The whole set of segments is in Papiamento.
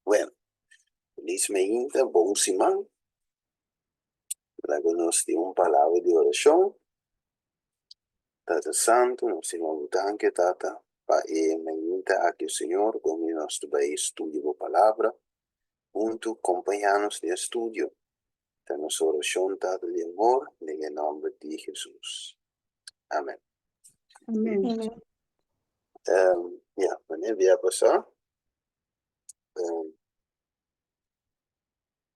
Bueno, felis mainta, bon siman. Laga nos tin un palabra di orashon. Tata Santu, nos tin un danki, Tata, pa e mainta aki, Señor, kon nos ta bai studia bo palabra. Huntu, kompañá nos den e studio. Ta nos orashon, Tata di amor, den e nòmber di Hesus. Amen. Amen. Ya, wanneer bia pasá,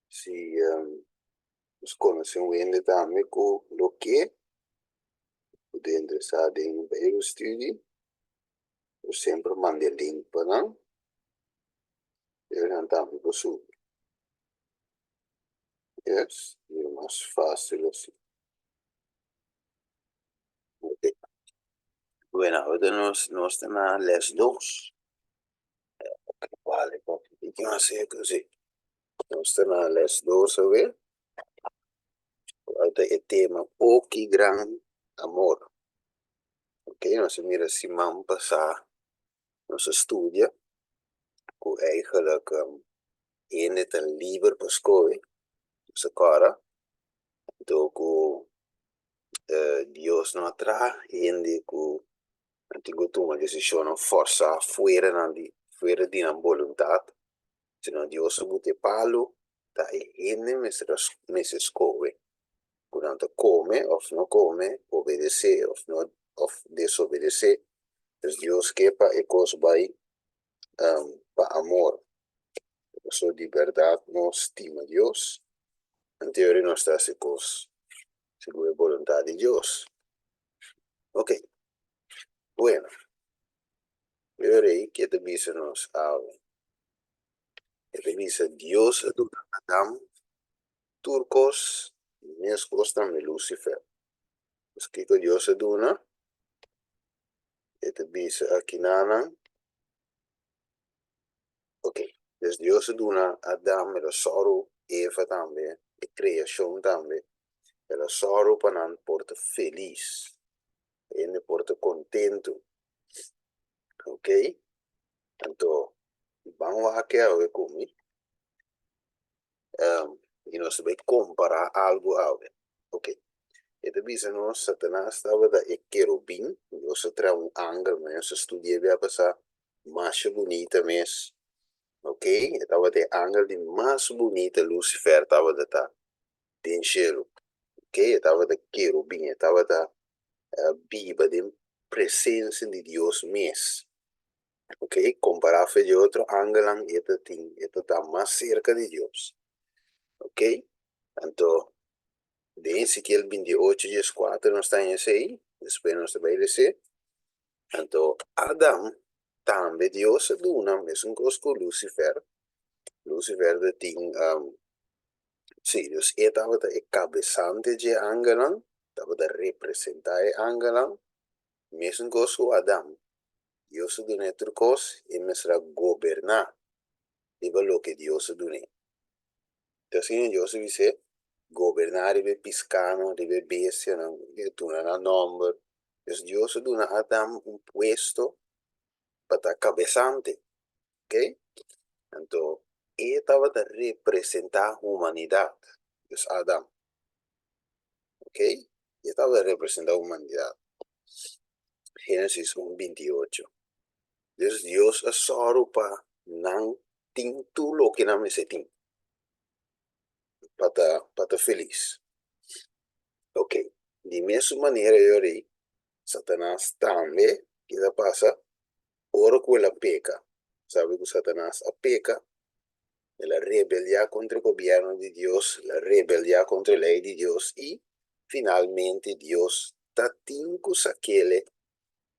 si nos konosé un hende tambe ku lo ke, ku ta interesá den Bijbelstudie, nos semper manda e link pa nan, i nan tambe por subi. Yes, e mas fácil asina. Ok. Bueno, ahorita nos ta na les dos. Vale, papi. Ki mas seco, sí. Nos ta na les dos awe. Cual ta e tema Oh, ki gran amor. Ok, nos a mira siman pasá nos a studia ku eigenlijk hende ta liber pa skohe. Nos a kòrda anto ku Dios no a traha hende ku nan tin ku tuma desishonnan fòrsá fuera nan di fuera di nan boluntat, sino Dios a buta e palu ta e hende mester a mester skohe ku nan ta kome òf no kome, obedesé òf no òf desobedesé. Pues Dios ke pa e kos bai pa amor. Pasobra di bèrdat nos stima Dios, anto ora nos ta hasi kos segun e boluntat di Dios. Ok, bueno, e ora ei ke ta bisa nos awe? E ta bisa Dios a duna Adam tur kos, meskos tambe Lucifer. Pues kiko Dios a duna? E ta bisa akinanan. Ok, pues Dios a duna Adam, el a sòru Eva tambe, e kreashon tambe, el a sòru pa nan por ta felis, hende por ta kontentu. Ok, anto ban wak awe ku mi i nos ta bai kompará algu awe. Ok, e ta bisa nos Satanas tabata e kerubin, Dios a traha un angel, ma nos a studia bia pasá, masha bunita mes. Ok, e tabata e angel di mas bunita Lucifer tabata ta den shelu. Ok, e tabata kerubin, e tabata biba den presensia di Dios mes. Ok, kompará fe di otro angelnan e ta tin, e ta ta mas serka di Dios. Ok, anto den Ezekiel 28 dieskuater nos ta haña esei, despues nos ta bai les'é. Anto Adam tambe Dios a duna mesun kos ku Lucifer. Lucifer ta tin, sí, dus e tabata e kabesante dje angelnan, tabata representá e angelnan, mesun kos ku Adam. Dios a dun'é tur kos, e mester a goberná riba loke Dios a dun'é. Ta asina Dios a bis'é, Goberná riba e piskanan, riba e bestianan, i a duna nan nòmber. Pues Dios a duna Adam un puesto pa ta kabesante, oke? Anto e tabata representá humanidat, dus Adam, oke? E tabata representá humanidat. Génesis un 28. Dus Dios a sòru pa nan tin tur loke nan mester tin pa ta pa ta felis. Ok, di mesun manera yori Satanas tambe keda pasa ora ku el a peka. Sabi ku Satanas a peka, el a rebeliá kontra e gobièrnu di Dios, el a rebeliá kontra e lei di Dios i finalmente Dios ta tin ku sak'el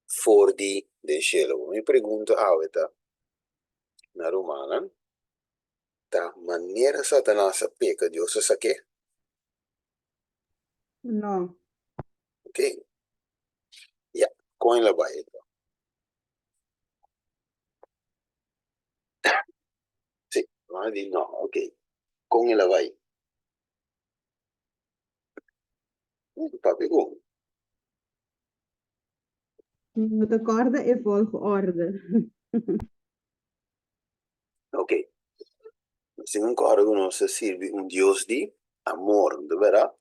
for di den shelu. Mi pregunta awe ta na rumannan, ta manera Satanas a peka Dios a sak'é? No. Ok. Ya, kon el a bai enton? Sí, rumannan di no, ok. Kon el a bai? Papia ku mi. No ta kòrda e volgorde. Ok. Nos tin un kòrda ku nos ta sirbi un Dios di amor, no ta bèrdat?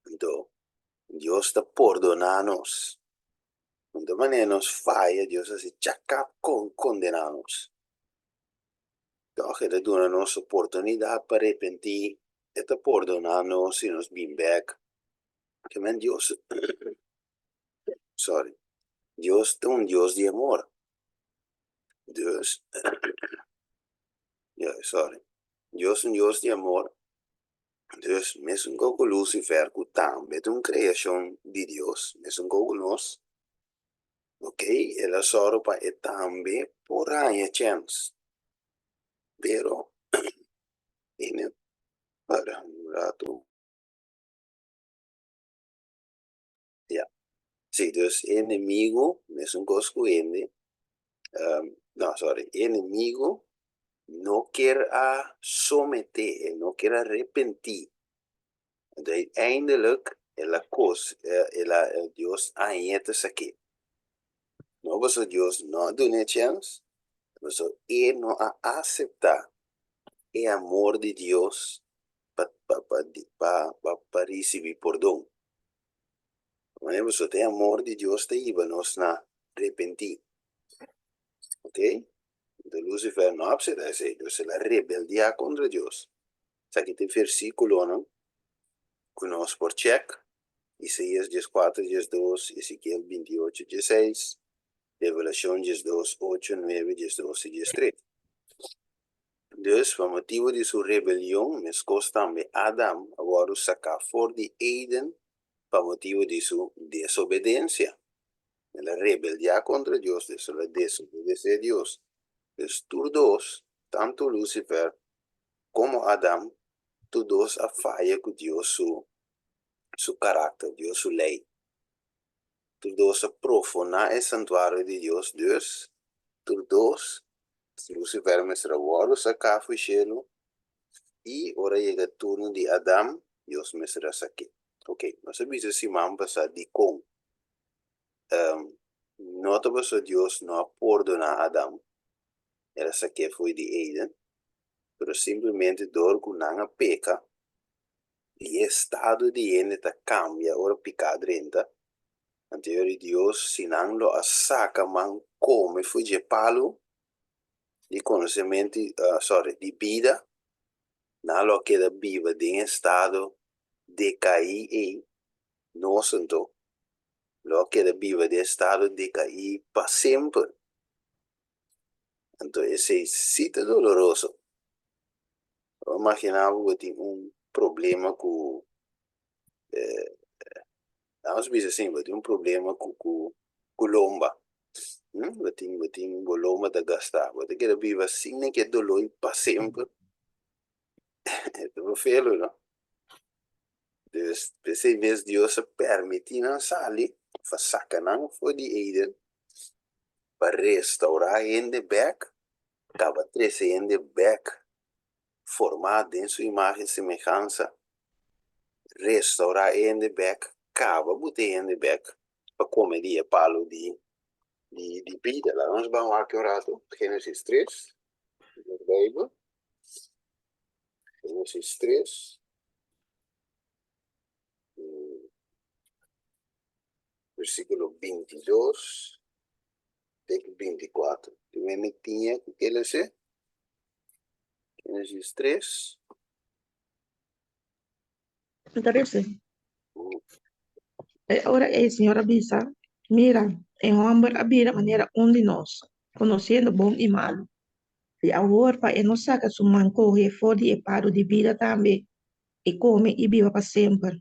Anto, Dios ta pordoná nos. No ta manera nos faya, Dios a hasi chakap kon kondená nos. Tòg e ta duna nos oportunidat pa repentí, e ta pordoná nos si nos bin bèk. Ke men Dios, sorry, Dios ta un Dios di amor. Dios, ya, sorry. Dios un Dios di amor. Dus mesun ko ku Lucifer ku tambe ta un kreashon di Dios, mesun ko ku nos, ok, el a sòru pa e tambe por haña chèns. Pero, para un ratu. Ya. Sí, dus e enemigo, mesun kos ku hende, no, sorry, e enemigo no kier a someté, e no kier a repentí. Anto uiteindelijk el a kos, el a, Dios a hañ'é ta sak'é. No pasobra Dios no a dun'é chèns, pasobra e no a aseptá e amor di Dios pa, pa, pa, pa, pa, pa risibí pordon. Manera pasobra ta e amor di Dios ta hiba nos na repentí. Ok? Enton Lucifer no a apseptá esei, dus el a rebeldiá kontra Dios. Esaki ta e versíkulonan ku nos por chèk, Isaías dieskuater diesdos, Ezekiel bintiocho diesseis, Revelashon diesdos ocho, nuebe, diesdos i diestres. Dus, pa motibu di su rebelion, meskos tambe Adam a wòrdu saká for di Eden pa motibu di su desobedensia. El a rebeldiá kontra Dios, dus el a desobedesé Dios. Dus tur dos, tantu Lucifer komo Adam, tur dos a faya ku Dios su su karakter, Dios su lei. Tur dos a profoná e santuario di Dios, dus tur dos Lucifer mester a wòrdu saká for shelu i ora yega turno di Adam, Dios mester a sak'é. Ok, nos a bisa siman pasá dikon no ta pasobra Dios no a pordoná Adam, el a sak'é for di Eden, pero simplemente dor ku nan a peka i e estado di hende ta kambia ora piká drenta, Anterior di Dios, si nan lo a saka man kome for dje palu di konosementu, sorry, di bida, nan lo a keda biba den e estado dekaí ei, nos anto lo a keda biba den e estado dekaí pa semper. Anto esei si ta doloroso. Bo a magina bo ku tin un problema ku Vamos bisa asin, bo tin un problema ku ku ku lomba. Bo tin bo tin bo lomba ta gastá. Bo ta keda biba sin den ke doló i pa semper. E ta befelo, no? Dus p'esei mes Dios a permití nan sali, òf a saka nan for di Eden, pa restaurá hende bèk, kaba trese hende bèk formá den su imágen i semehansa, restaurá e hende bèk, kaba buta e hende bèk pa kome di e palu di di bida. Laga nos ban wak un ratu Génesis tres, nos Beibel, Génesis tres, versíkulo bintidos te ku bintikuater. Tin hende tiña ku ke lese? Génesis 3. Mi ta rese. E ora ei Señor a bisa, Mira, e hòmber a bira manera un di nos, konosiendo bon i malu. I awor pa e no saka su man kohe for di e palu di bida tambe i kome i biba pa semper.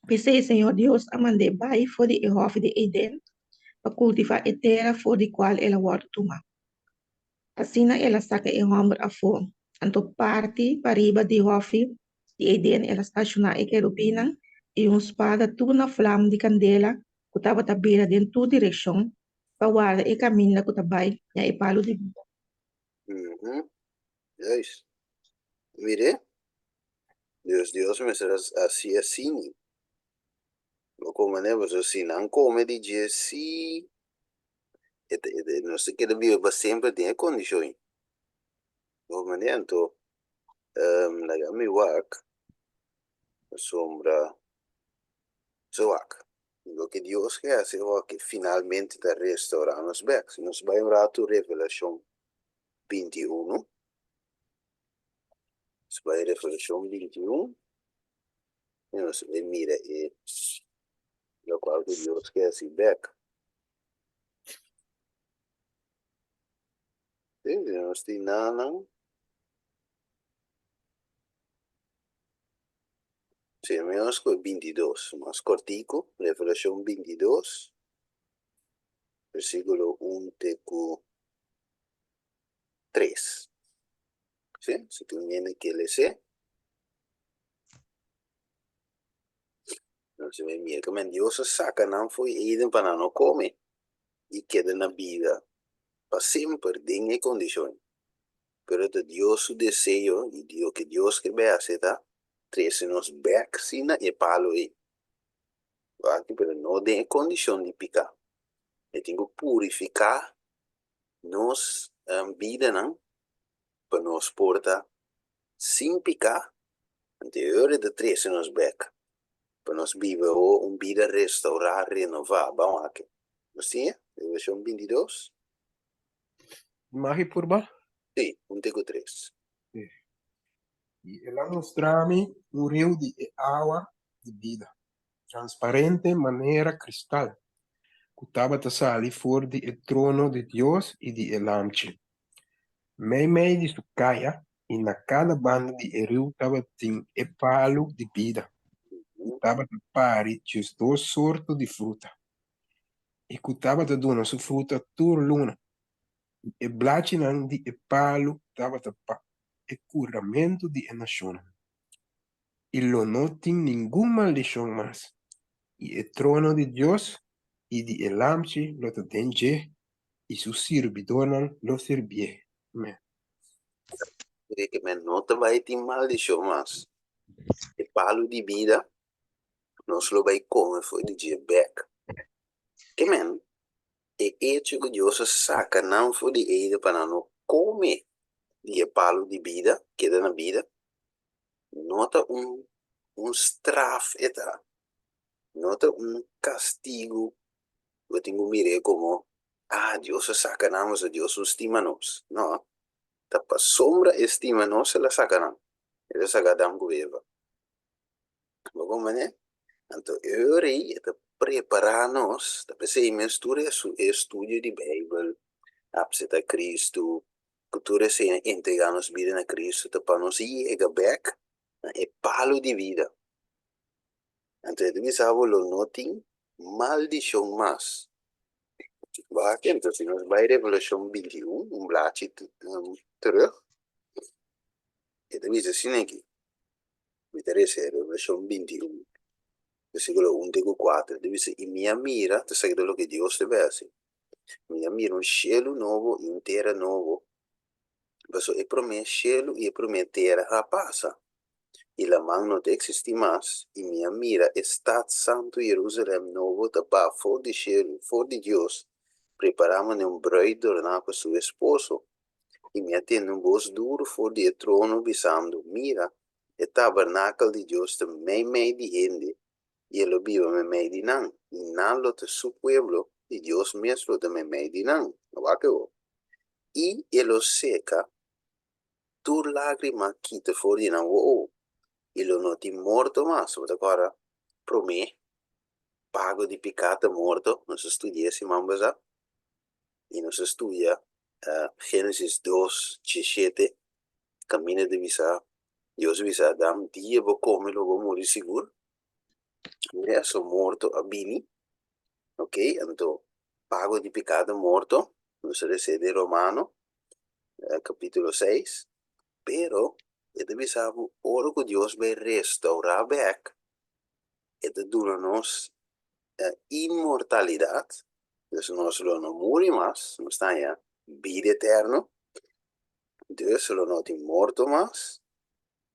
P'esei Señor Dios a mand'é bai for di e hòfi di Eden pa kultivá e tera for di kual el a wòrdu tumá. Asina el a saka e hòmber afó. Anto parti pariba di hòfi di Eden el a stashoná e kerubinnan i un spada tur na flam di kandela ku tabata bira den tur direkshon pa warda e kaminda ku ta bai na e palu di bida. Juist. Mire, Dios Dios mester a hasi asini. Bo kome ne, pasobra si nan kome di dje si nos ta keda biba pa semper den e kondishon ei. Bo manera anto laga mi wak pasobra so wak loke Dios ke hasi awor ke finalmente ta restaura nos bek. Si nos bai un ratu Revelashon 21, nos bai Revelashon 21 i nos bai mira e lokual ku Dios ke hasi bek. Sí, nos tin nanan. Sí, menos ku 22, mas kortiku, Revelashon 22, versíkulo 1 te ku 3. Sí, si tin hende ke les'é. Nos a mira ku men Dios a saka nan for di Eden pa nan no kome i keda na bida pa semper den e kondishon. Pero ta Dios su deseo i loke Dios ke bai hasi ta trese nos bèk si na e palu ei. Wak, pero no den e kondishon di piká. E tin ku purifiká nos bidanan pa nos por ta sin piká, anto e ora e ta trese nos bèk pa nos biba awor un bida restaurá, renová. Ban wak. Nos tin e? Revelashon 22. Magi purba? Sí, un te ku tres. Sí. I el a mustra mi un riu di e awa di bida, transparente manera kristal, ku tabata sali for di e trono di Dios i di e Lamchi. Meimei di su kaya i na kada banda di e riu tabatin e palu di bida, ku tabata pari 12 sorto di fruta, i ku tabata duna su fruta tur luna, i e blachinan di e palu tabata pa e kuramentu di e nashonnan. I lo no tin ningun maldishon mas, i e trono di Dios i di e Lamchi lo ta den dje, i su sirbidónan lo sirbié. Amèn. Mira ke men no ta bai tin maldishon mas. E palu di bida nos lo bai kome for di dje bèk. Ke men e echo ku Dios a saka nan for di Eden pa nan no kome di e palu di bida, keda na bida, no ta un un straf e ta, no ta un kastigu. Bo tin ku mir'é komo, Ah, Dios a saka nan pasobra Dios no stima nos. No, ta pasobra e stima nos el a saka nan. El a saka Adam ku Eva. Bo komprendé? Anto e ora ei e ta prepará nos, ta p'esei mes tur e estudio di Beibel, apseptá Kristu, ku tur esei a entregá nos bida na Kristu, ta pa nos yega bèk na e palu di bida. Anto e ta bisa bo lo no tin maldishon mas. Wak, anto si nos bai Revelashon 21, un blachi terug, e ta bisa asina aki, mi ta resa e Revelashon 21, versikulo 1 te ku 4, e ta bisa, I mi a mira, ta esaki ta loke Dios ta bai hasi, mi a mira un shelu nobo i un tera nobo, pasobra e promé shelu i e promé tera a pasa, i laman no ta eksistí mas, i mi a mira e stat santu Jerusalèm nobo ta baha for di shelu, for di Dios, prepará manera un brùit dorná pa su esposo. I mi a tende un bos duru for di e trono bisando, Mira, e tabernakel di Dios ta meimei di hende, i e lo biba meimei di nan, i nan lo ta su pueblo, i Dios mes lo ta meimei di nan. Wak awor. I e lo seka tur lágrima kita for di nan wowo, i lo no tin morto mas. Bo ta kòrda promé pago di piká ta morto? Nos a studia e siman pasá i nos a studia Génesis dos diesshete kaminda ta bisa Dios a bisa Adam, dia bo kome lo bo muri sigur. Mira, so morto a bini, ok, anto pago di piká ta morto, nos a lesa den Romano capítulo 6, pero e ta bisa bo ora ku Dios bai restaurá bek, e ta duna nos inmortalidat, dus nos lo no muri mas, nos ta haña bida eterno, dus lo no tin morto mas,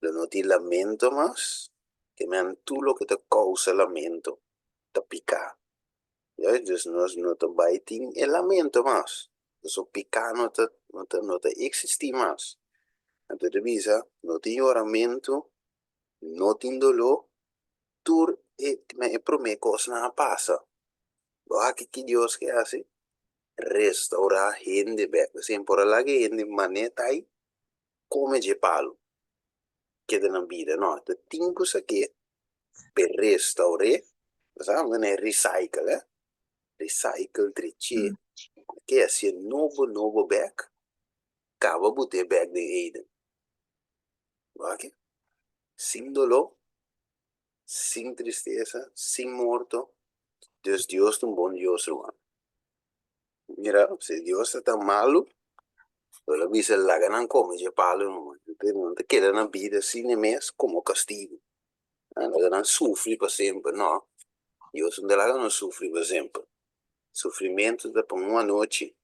lo no tin lamento mas, ke men tur loke ta kousa lamento ta piká. Ya, dus nos no ta bai tin e lamento mas. Pasobra piká no ta, no ta, no ta eksistí mas. Anto e ta bisa, no tin yoramentu, no tin doló, tur e e promé kosnan a pasa. Bo aki ki Dios ke hasi? Restourá hende bèk. P'esei por a laga e hende man'é ta ei kome dje palu, keda na bida. No, ta tin ku sak'é p'e restour'é, bo sa manera recycle, eh? Recycle, drech'é, ke hasié nobo nobo bèk, kaba but'é bèk den Eden. Bo aki? Sin doló, sin tristesa, sin morto. Dus Dios ta un bon Dios, ruman. Mira, si Dios ta tan malu, lo el a bisa laga nan kome dje palu numa. Nan ta keda na bida asina mes komo kastigu. Laga nan sufri pa semper. No, Dios no ta laga nos sufri pa semper. Sufrimentu ta pa un anochi,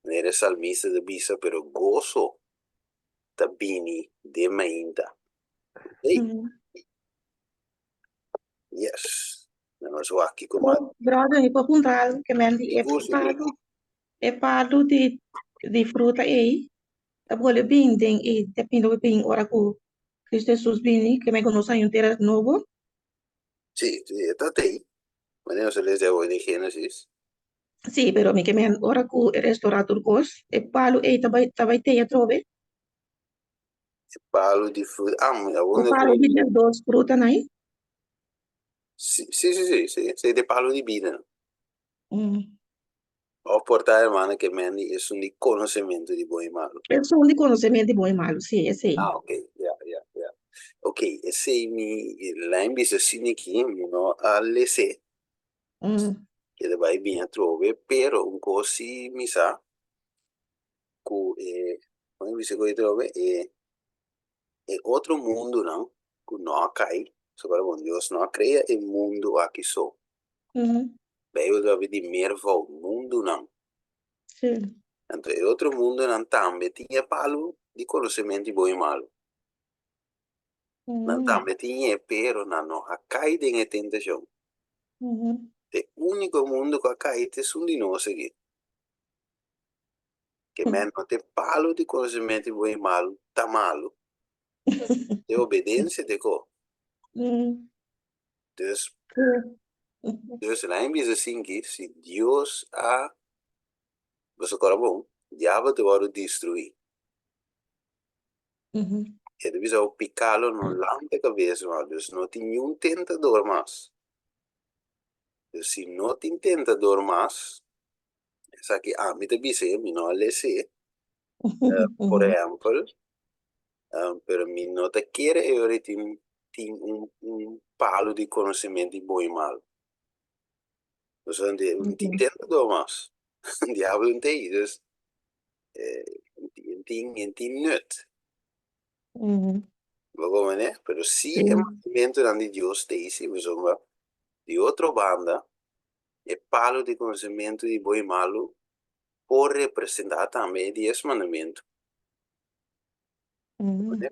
manera e salmista ta bisa, pero goso ta bini den mainta. Ey! Yes. Nos wak kiko mas. Brother, mi por puntra algo ke men di e Sigur, sigur. palu, e palu di di fruta ei ta bole bin den e ta pinta bin ora ku Cristo Jesus bini ke men ku nos haña un tera nobo. Sí, sí, e ta tei. Manera nos a lesa awor den Génesis. Sí, pero mi ke men ora ku e restorá tur kos, e palu ei ta bai ta bai tei atrobe. E palu di fruta, ah, mi awor E palu di diesdos frutanan ei. Sí, sí, sí, sí, sí, esei ta e palu di bida. Mm. Of por ta hermana ke men di esun di konosementu di bon i malu. Esun di konosementu di bon i malu, sí, esei. Ah, ok, ya, ya, ya. Ok, esei mi lijn bisa asina aki, mi no a les'é. Mm. E ta bai bin atrobe, pero un kos si mi sa, ku e, kon mi bisa ku e atrobe, e e otro mundunan ku no a kai, pasobra bon Dios no a krea e mundu aki so. Beibel ta papia di meervoud, mundunan. Anto e otro mundunan tambe tin e palu di konosementu di bon i malu. Nan tambe tin e, pero nan no a kai den e tentashon. E úniko mundu ku a kai ta esun di nos aki. Ke men no te palu di konosementu di bon i malu ta malu. Te obedensia te ko. Dus, dus laat mi bisa sinki, si Dios a, boso kòrda bon, diabel ta wòrdu destruí. E ta bisa bo piká lo no lanta kabes mas, dus no tin niun tentador mas. Dus si no tin tentador mas, Esaki ami ta bisa e, mi no a les'é, por ehèmpel, pero mi no ta kere e ora tin tin un un palu di konosementu di bon i malu. Pasobra no tin tentador mas, diabel no ta ei, dus e tin e tin nut. Bo komprende? Pero si e mandamentunan di Dios ta ei si, pasobra di otro banda E palu di konosementu di bon i malu por representá tambe e Dies Mandamentu.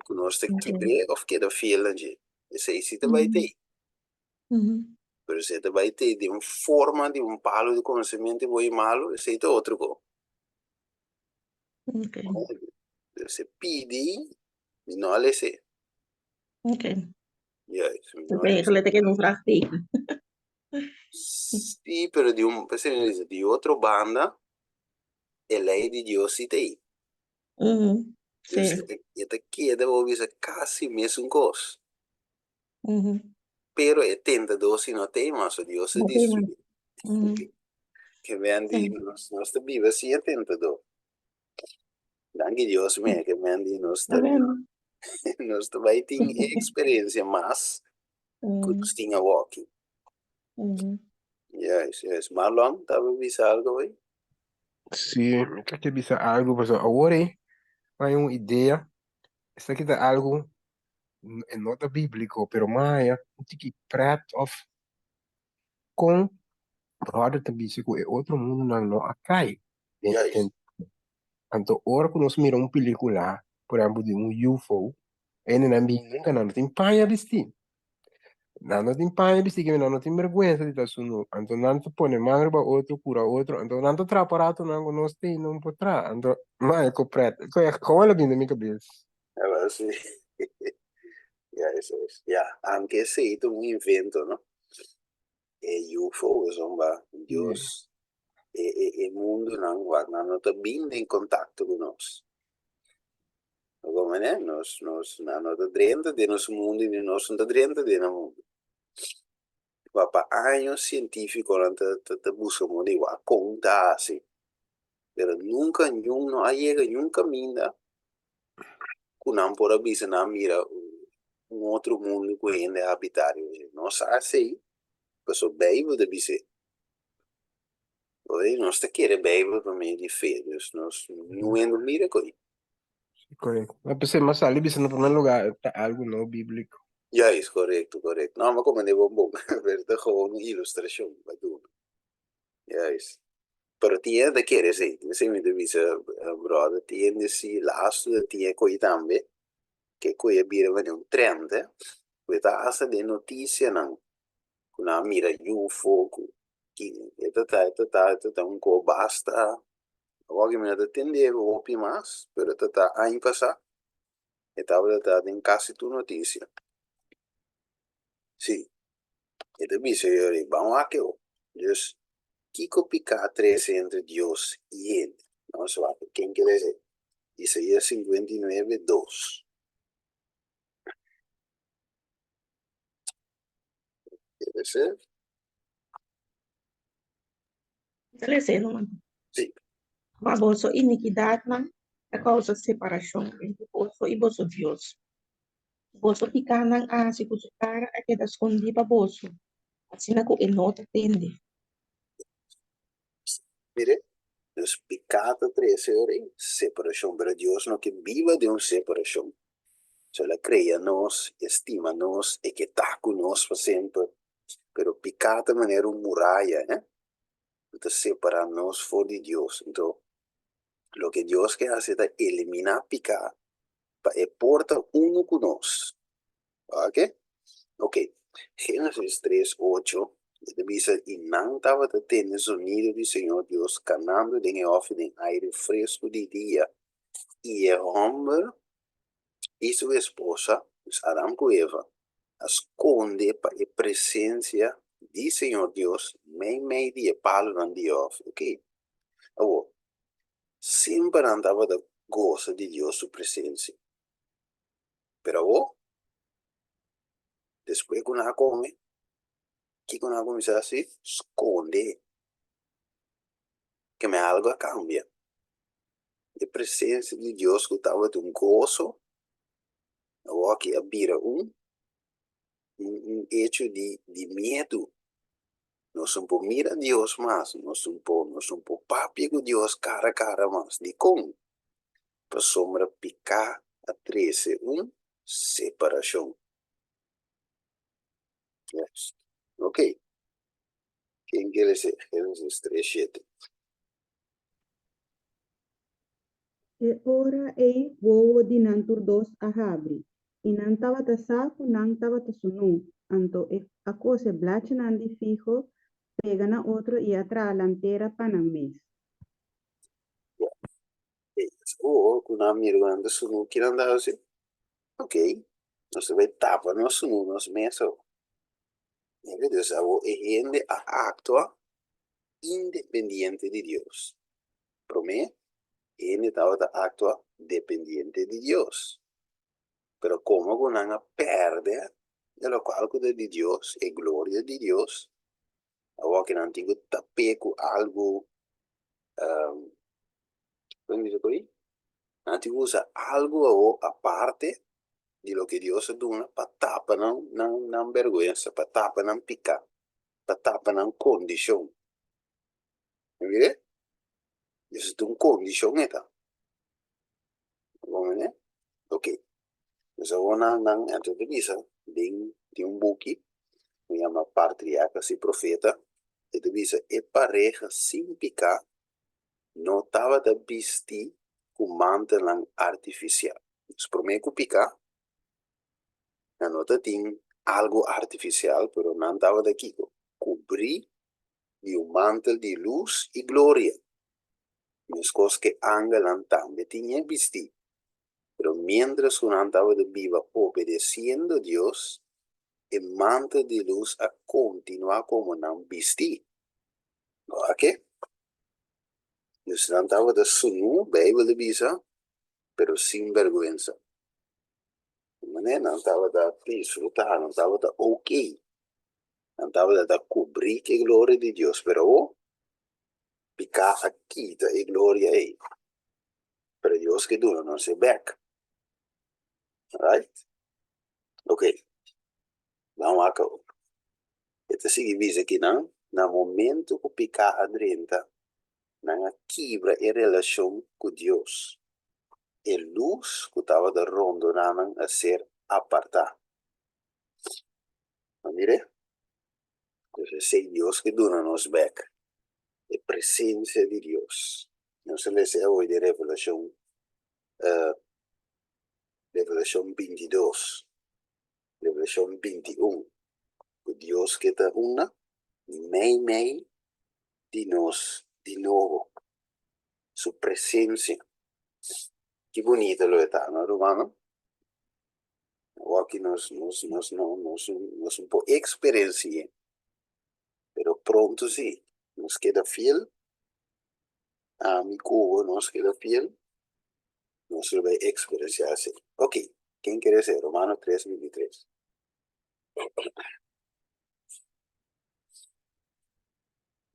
Ku nos ta kibr'é òf keda fiel na dje. Esei si ta bai t'ei. Pero si e ta bai t'ei den un forma di un palu di konosementu di bon i malu, esei ta otro kos. Pero si e pidi, mi no a les'é. Juist, mi no a les'é. Eigenlijk ta keda un vraagteken. Sí, pero di un, p'esei mi bisa, di otro banda, e lei di Dios sí ta ei. Mm, Dus sí. e ta, e ta keda bo bisa kasi mesun kos. Mhm. Pero e tentador sí no ta ei mas, so Dios a No ta ei mas. destruí. Mhm. Ke men di Sí. nos, nos ta biba sin e tentador. Danki Dios me, ke men di nos ta, Amen. nos ta bai tin e eksperensia mas ku nos tin awoki. Juist, juist. Marlon, taba bisa algo hoy? Sí, mi ta ke bisa algo, pasobra awor ei mi haña un idea, esaki ta algo, e no ta bíbliko, pero mi haña un tiki pret òf kon bròder ta bisa ku e otro mundunan no a kai den Juist. Anto ora ku nos mira un pelíkula, por ehèmpel di un UFO, hendenan bin nunka nan no tin paña bistí. Nan no tin paña bisti ke nan no tin bergwensa di ta sunú. Anto nan ta pone man riba otro, kura otro. Anto nan ta traha aparatonan ku nos tin no por traha. Anto, man, ko pret. Ko e gewoon lo bin den mi kabes. Ela si. Ya, eso es. Ya, aunke esei ta un invento, no? E UFO esun ba Dios e e e mundunan wak nan no ta bin den kontakto ku nos. Bo mene? Nos nos nan no ta drenta den nos mundu ni nos no ta drenta den nan mundu. Wak pa años sientífikonan ta ta ta buska moda di wak kon ta hasi. Pero nunka niun no a yega niun kaminda ku nan por a bisa nan mira un otro mundu ku hende a habitá riba dje. Nos sa esei pasobra Beibel ta bis'é. Oye, nos ta kere Beibel pa medio di fe, dus nos no hende mira ku ei. Korekto. Ma p'esei mas sali bisa na primer lugar ta algu no bíbliko. Juist, korekto, korekto. No, mi a komprendé bon bon, pero ta gewoon un ilustrashon pa duna. Juist. Pero tin hende ta kere esei. Esei mi ta bisa, brother, tin hende si lastu ta tin e koi tambe, ke koi a bira manera un trend, eh, ku e ta hasta den notisianan, ku nan a mira UFO, ku e ta ta, e ta ta, e ta ta un ko basta. Awor mi no ta tende hopi mas, pero ta ta aña pasá e tabata ta den kasi tur notisia. Sí. E ta bisa yori, Ban wak eu. Dus, kiko piká a trese entre Dios i hende? Nos wak ken ke lesa Isaías 59, dos. Ke lesa? Ta lesa e numa. Sí. Ma boso inikidatnan ta kousa separashon entre boso i boso Dios. Boso pikánan a hasi ku su kara a keda skondí pa boso, asina ku e no ta tende. Mire, nos piká ta trese ora ei separashon, pero Dios no ke biba den un separashon. So el a krea nos, e stima nos, e ke ta ku nos pa semper. Pero piká ta manera un muraya, eh, ku ta separá nos for di Dios. Anto, loke Dios ke hasi ta eliminá piká pa e por ta unu ku nos. Oke? Ok. Génesis tres, ocho, e ta bisa, I nan tabata tende zonido di Señor Dios kanando den e hòfi den aire fresku di dia, i e hòmber i su esposa, dus Adam ku Eva, a skonde pa e presensia di Señor Dios meimei di e palunan di e hòfi. Ok. Awor, Semper nan tabata gosa di Dios su presensia. Pero awor, despues ku nan a kome, kiko nan a kuminsá hasi? Skonde. Keme algu a kambia. E presensia di Dios ku tabata un goso, awor aki a bira un un hecho di di miedu. Nos no por mira Dios mas, nos no por nos no por papia ku Dios kara kara mas. Dikon? Pasobra piká a trese un separashon. Yes. Ok. Ken kere ser? Génesis 3, 7. E ora ei wowo di nan tur dos a habri, i nan tabata sa ku nan tabata sunú, anto e a kose blachinan di figo pega na otro i a traha lantera pa nan mes. Ora ku nan mira ku nan ta sunú, ki nan ta hasi? Ok, nos ta bai tapa nos sunú nos mes awor. Dus awor e hende a aktua independiente di Dios. Promé, hende tabata aktua dependiente di Dios. Pero komo ku nan a pèrdè e lokual ku ta di Dios, e gloria di Dios, awor ku nan tin ku tap'é ku algu, kon mi bisa por ahí? Nan tin ku usa algu awor aparte di loke Dios a duna pa tapa nan nan bèrgwensa, pa tapa nan piká. pa tapa nan kondishon. Mire, esei ta un kondishon e ta. Bo mene? Ok. Pues awor nan nan anto ta bisa den tin un buki ku yama Patriarcas y Profeta, e ta bisa e pareha sin piká no tabata bisti ku mantelnan artifisial. Pues promé ku piká nan no ta tin. Algu artifisial, pero nan tabata kiko? Kubrí di un mantel di lus i gloria, meskos ku e angelnan tambe tin e bistí. Pero miéntras ku nan tabata biba obedesiendo Dios, e mantel di lus a kontinuá komo nan bistí. Wak? Dus nan tabata sunú, Beibel ta bisa, pero sin bèrgwensa. Manera nan tabata disfrutá, nan tabata okey, nan tabata ta kubrí ku e gloria di Dios, pero awor piká a kita e gloria ei, pero Dios ke duna nos e bèk. Right? Okey, ban wak awor. E ta sigui bisa kinan, na momento ku piká a drenta, nan a kibra e relashon ku Dios. E lus ku tabata rondoná nan a ser apartá. A mir'é? Pues esei Dios ke duna nos bèk, e presensia di Dios. Nos a lesa awe den Revelashon, Revelashon 22. Revelashon 21, ku Dios ke ta una meimei di nos di nobo, su presensia. Ki bunita lo e ta, no rumannan? Awor ki nos nos nos no nos nos no por eksperensi'é, pero pronto si nos keda fiel, ami ku bo nos keda fiel, nos lo bai eksperensiá esei. Oke, ken kere esei? Romano 3, 23.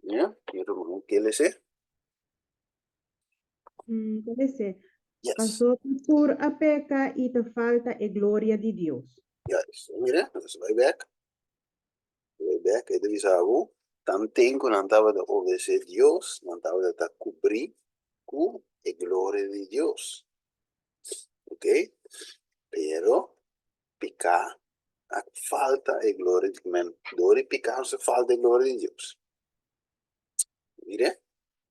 Ya, mi ruman ke lese? Mm, ke lese. Yes. Pasobra tur a peka i ta falta e gloria di Dios. Juist. Mira, nos bai bek. Bai bek, e ta bisa bo, tanten ku nan tabata obedesé Dios, nan tabata ta kubrí ku e gloria di Dios. Ok? Pero piká a falta e gloria di men dor di piká nos a falta e gloria di Dios. Mire,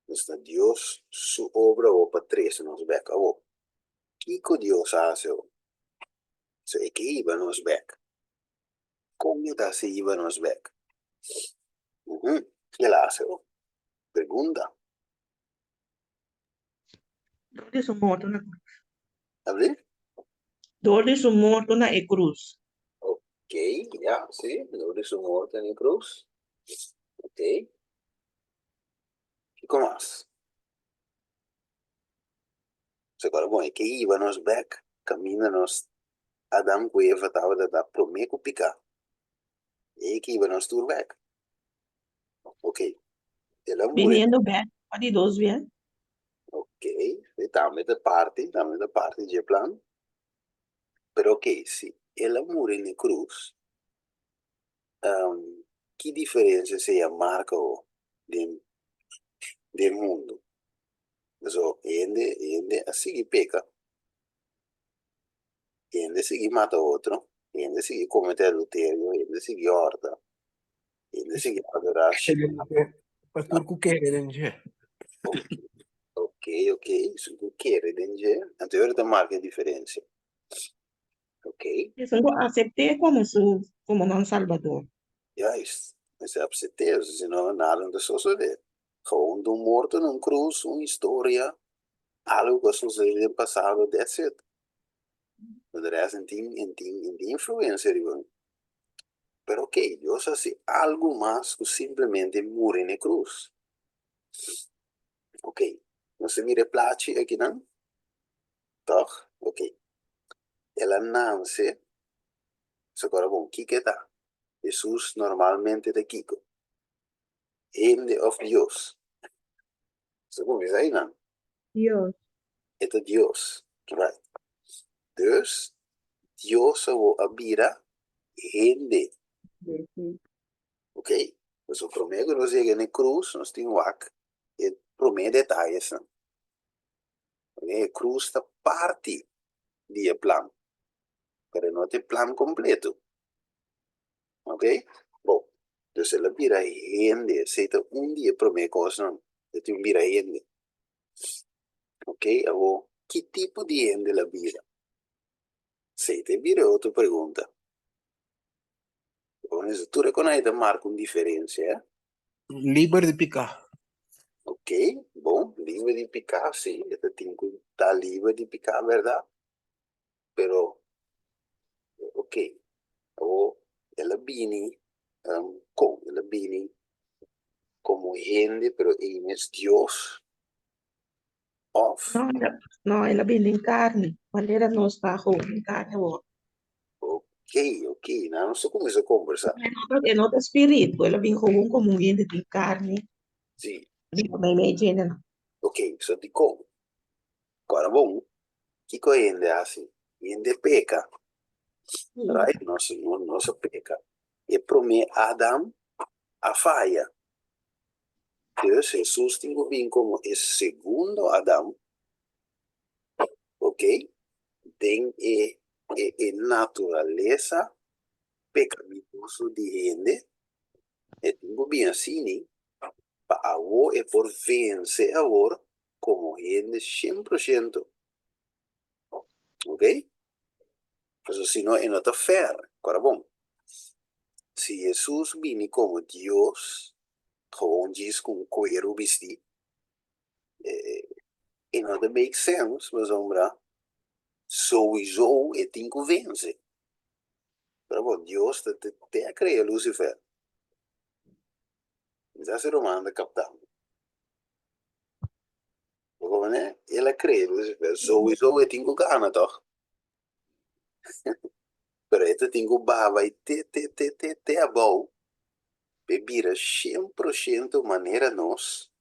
nos ta Dios su obra awor pa trese nos bek awor. Kiko Dios a hasi awor? So e ke hiba nos bek. Kon e ta hasi hiba nos bek? Uhum, el a hasi awor? Pregunta. Dor di su morto na krus. Abri? Dor di su morto na e krus. Ok, ya, si, dor di su morto na e krus. Ok. Kiko mas? Se kora bon, e ke hiba nos bek kaminda nos Adam ku Eva tabata ta promé ku piká. E ke hiba nos tur bek. Ok. El a muri. Biniendo bek pa di dos bia. Ok. E tambe ta parti, tambe ta parti dje plan. Pero ok, si el a muri na e krus, um, ki diferensia esei a marka ho den, den mundu? Pasobra hende, hende a sigui peka, hende sigui mata otro, hende sigui komete adulterio, hende sigui hòrta. Hende sigui adorá Pa tur ku kere den dje. Ok, ok, esun ku kere den dje, anto ora ta marka e diferensia. Ok. Esun ku asept'é komo su, komo nan Salbador. Juist, mester asept'é, si no nada no ta sosodé. Gewoon ta un morto na un krus, un historia, algu ku a sosodé den pasado, that's it. Pero de rest en tin, en tin, en tin influensia riba mi. Pero ok, Dios a hasi algu mas ku simplemente muri na e krus. Ok, nos a mira e plachi akinan, tòg? Ok, el a nanse, so kora bon, kiko e ta? Hesus normalmente ta kiko? Hende òf Dios? Nos a kuminsá einan. Dios. E ta Dios, right. Dus, Dios awor a bira hende. Sí. Ok, pasobra promé ku nos yega na e krus, nos tin wak e promé detayesnan. E krus ta parti di e plan, pero no ta e plan kompleto. Ok, bon, dus el a bira hende, esei ta un di e promé kosnan, e tin bira hende. Ok, awor, ki tipo di hende el a bira? Esei ta e bira e otro pregunta. Tur e konai ta marka un diferensia, eh? Liber di piká. Ok, bon, liber di piká, sí, e ta tin ku ta liber di piká, bèrdat? Pero, ok, awor el a bini kon? El a bini komo hende, pero ei mes Dios, òf? No, no, el a bini den karni, manera nos ta awo, den karni awor. Ok, ok, nan nos ta kuminsá kombersá. E no ta spiritu, el a bin gewoon komo un hende den karni. Sí. Biba meimei djendenan. Ok, so dikon? Kora bon, kiko hende hasi? Hende peka. Right? Nos, nos a peka. E promé Adam a faya. Dus Hesus tin ku bin komo e segundo Adam, ok, den e e e naturalesa pekaminoso di hende. E tin ku bin asini pa awor e por vense awor komo hende shen por shento. Ok? Pasobra si no e no ta fair. Kora bon, si Hesus bini komo Dios, gewoon djis ku un kueru bistí, e no ta make sense pasobra souiso e tin ku vense. Kora bon, Dios ta te a krea Lucifer. Mi sa si ruman ta kapta. Bo komprende? El a krea Lucifer, souiso e tin ku gana tòg. Pero e ta tin ku baha bai te te te te te abou pa e bira 100% manera nos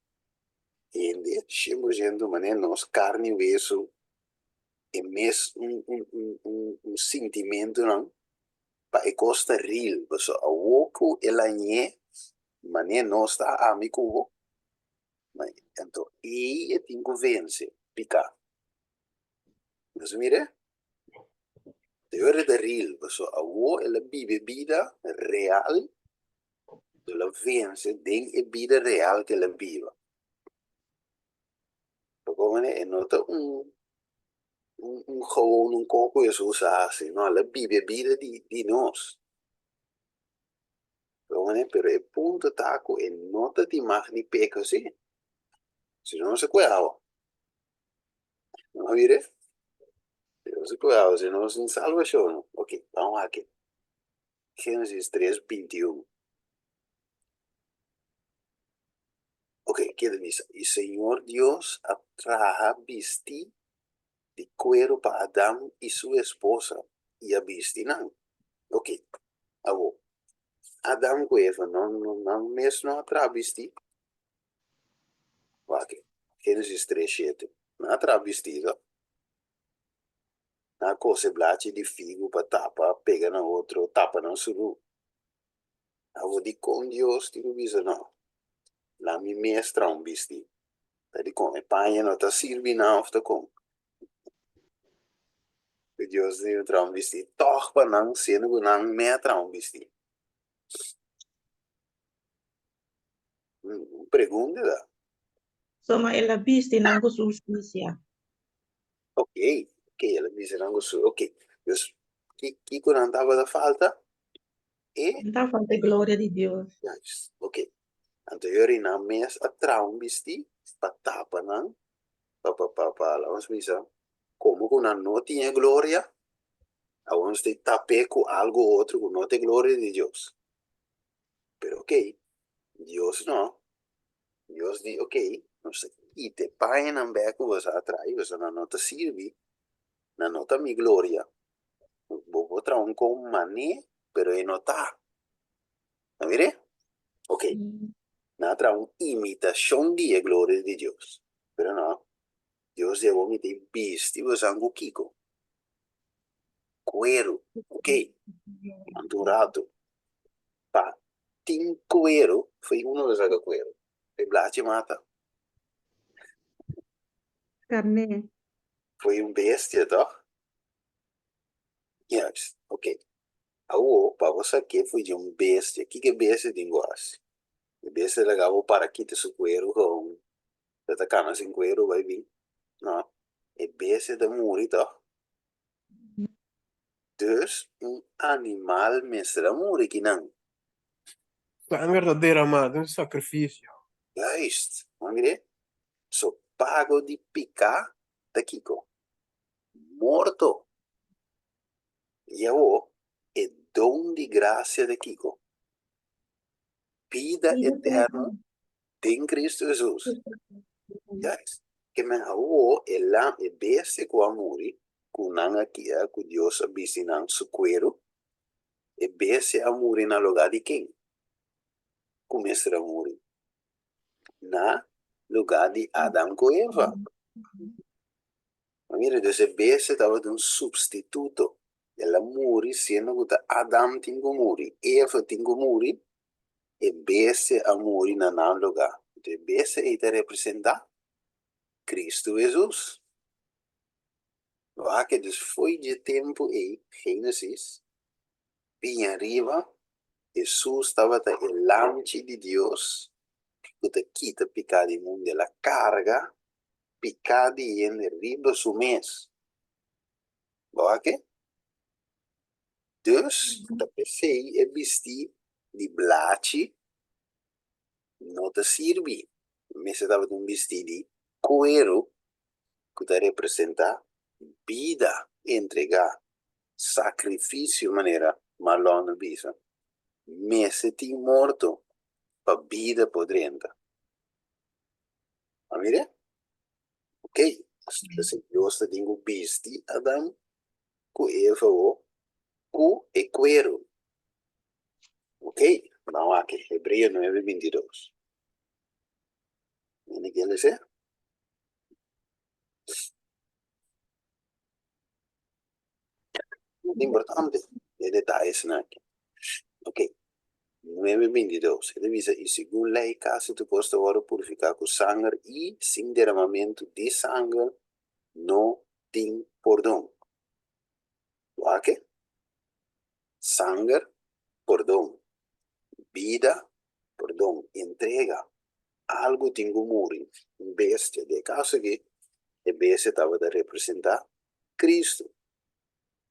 hende, 100% manera nos karni i wesu, e mes un un un un un sintimentunan pa e kos ta real. Pasobra awor ku el a ñe manera nos ta ami ku bo, anto ei e tin ku vense piká. Nos mira? Te ora ta real, paso awor el a biba e bida real, el a vense den e bida real ke el a biba. Bo komprende? E no ta un un un gewoon un kos ku Hesus a hasi, no, el a biba e bida di di nos. Bo komprende? Pero e punto ta ku e no ta tin mag di peka si, si no nos a kue awa. No mire? Dios a cuidado si no sin salvacion. Ok, vamos aki. Génesis 3, 21. Ok, keda bisa. I Señor Dios a traha bisti di cuero pa Adam i su esposa i a bisti nan. Ok, awo. Adam ku Eva no, no, nan mes no a traha bisti. Wak, Génesis tres shete. Nan a traha bistido. Nan a kose blachi di figu pa tapa, pega na otro, tapa nan suru. Awor dikon Dios tin ku bisa no? Laat mi mes traha un bistí. Ta dikon e paña no ta sirbi nan òf ta kon? Ku Dios tin ku traha un bistí tòg pa nan, siendo ku nan me a traha un bistí. Un pregunta ta. Soma el a bisti nan ku su hustisia. Ok, ok, el a bisti nan ku su, ok. Dus, ki, kiko nan tabata falta? E. Nan tabata falta e gloria di Dios. Juist, ok. Anto yori nan mes a traha un bistí pa tapa nan, pa, pa, pa, pa, laga nos bisa, komo ku nan no tin e gloria, awor nos tin tap'é ku algu otro ku no ta e gloria di Dios. Pero ok, Dios no. Dios di, ok, nos ta kita e pañanan bek ku boso a traha, pasobra nan no ta sirbi, nan no ta mi gloria. Bo por traha un kon mané, pero e no ta. A mir'é? Ok, nan a traha un imitashon di e gloria di Dios, pero no, Dios di awor mi ta bisti boso ku kiko? Kueru. Ok, anto un ratu. Pa tin kueru, foi uno ta saka kueru. E blachi mata. Karné. Foi un bestia, toch? Juist, ok. Awor, pa bo sak'é foi di un bestia, kiko e bestia tin ku hasi? E bestia laga bo para kita su kueru gewoon. E ta kana sin kueru bai bin? No, e bestia ta muri toch? Dus un animal mester a muri kinan. Sanger ta deramá den sakrifisio. Juist, bo a mir'é? So pago di piká ta kiko? Morto. I awor e don di grasia ta kiko? Bida eterno den Cristo Hesus. Juist. Ke men awor e lam, e bestia ku a muri, ku nan a kia, ku Dios a bisti nan su kueru, e bestia a muri na lugá di ken ku mester a muri? Na lugá di Adam ku Eva. Ma mira, dus e bestia tabata un supstituto. El a muri siendo ku ta Adam tin ku muri, Eva tin ku muri, e bestia a muri na nan lugá. Anto e bestia ei ta representá Kristu Hesus. Wak dus fo'i dje tempu ei, Génesis, bin ariba, Hesus tabata e Lamchi di Dios ku ta kita piká di mundu. El a karga piká di hende riba su mes. Bo wak? Dus, ta p'esei e bistí di blachi no ta sirbi. Mester tabata un bistí di kueru ku ta representá bida entregá, sakrifisio manera Marlon a bisa. Mester tin morto pa bida por drenta. A mira? Ok, p'esei Dios ta tin ku bisti Adam ku Eva awor ku e kueru. Ok, ban wak Hebreo nuebe bintidos. Mene ke lese? Importante e detayesnan aki. Ok, nuebe bintidos, e ta bisa, I segun lei kasi tur kos ta wòrdu purifiká ku sanger i sin deramamentu di sanger no tin pordon. Wak? Sanger, pordon. Bida, pordon. Entrega. Algu tin ku muri. Un bestia. Den e kaso aki, e bestia tabata representá Kristu.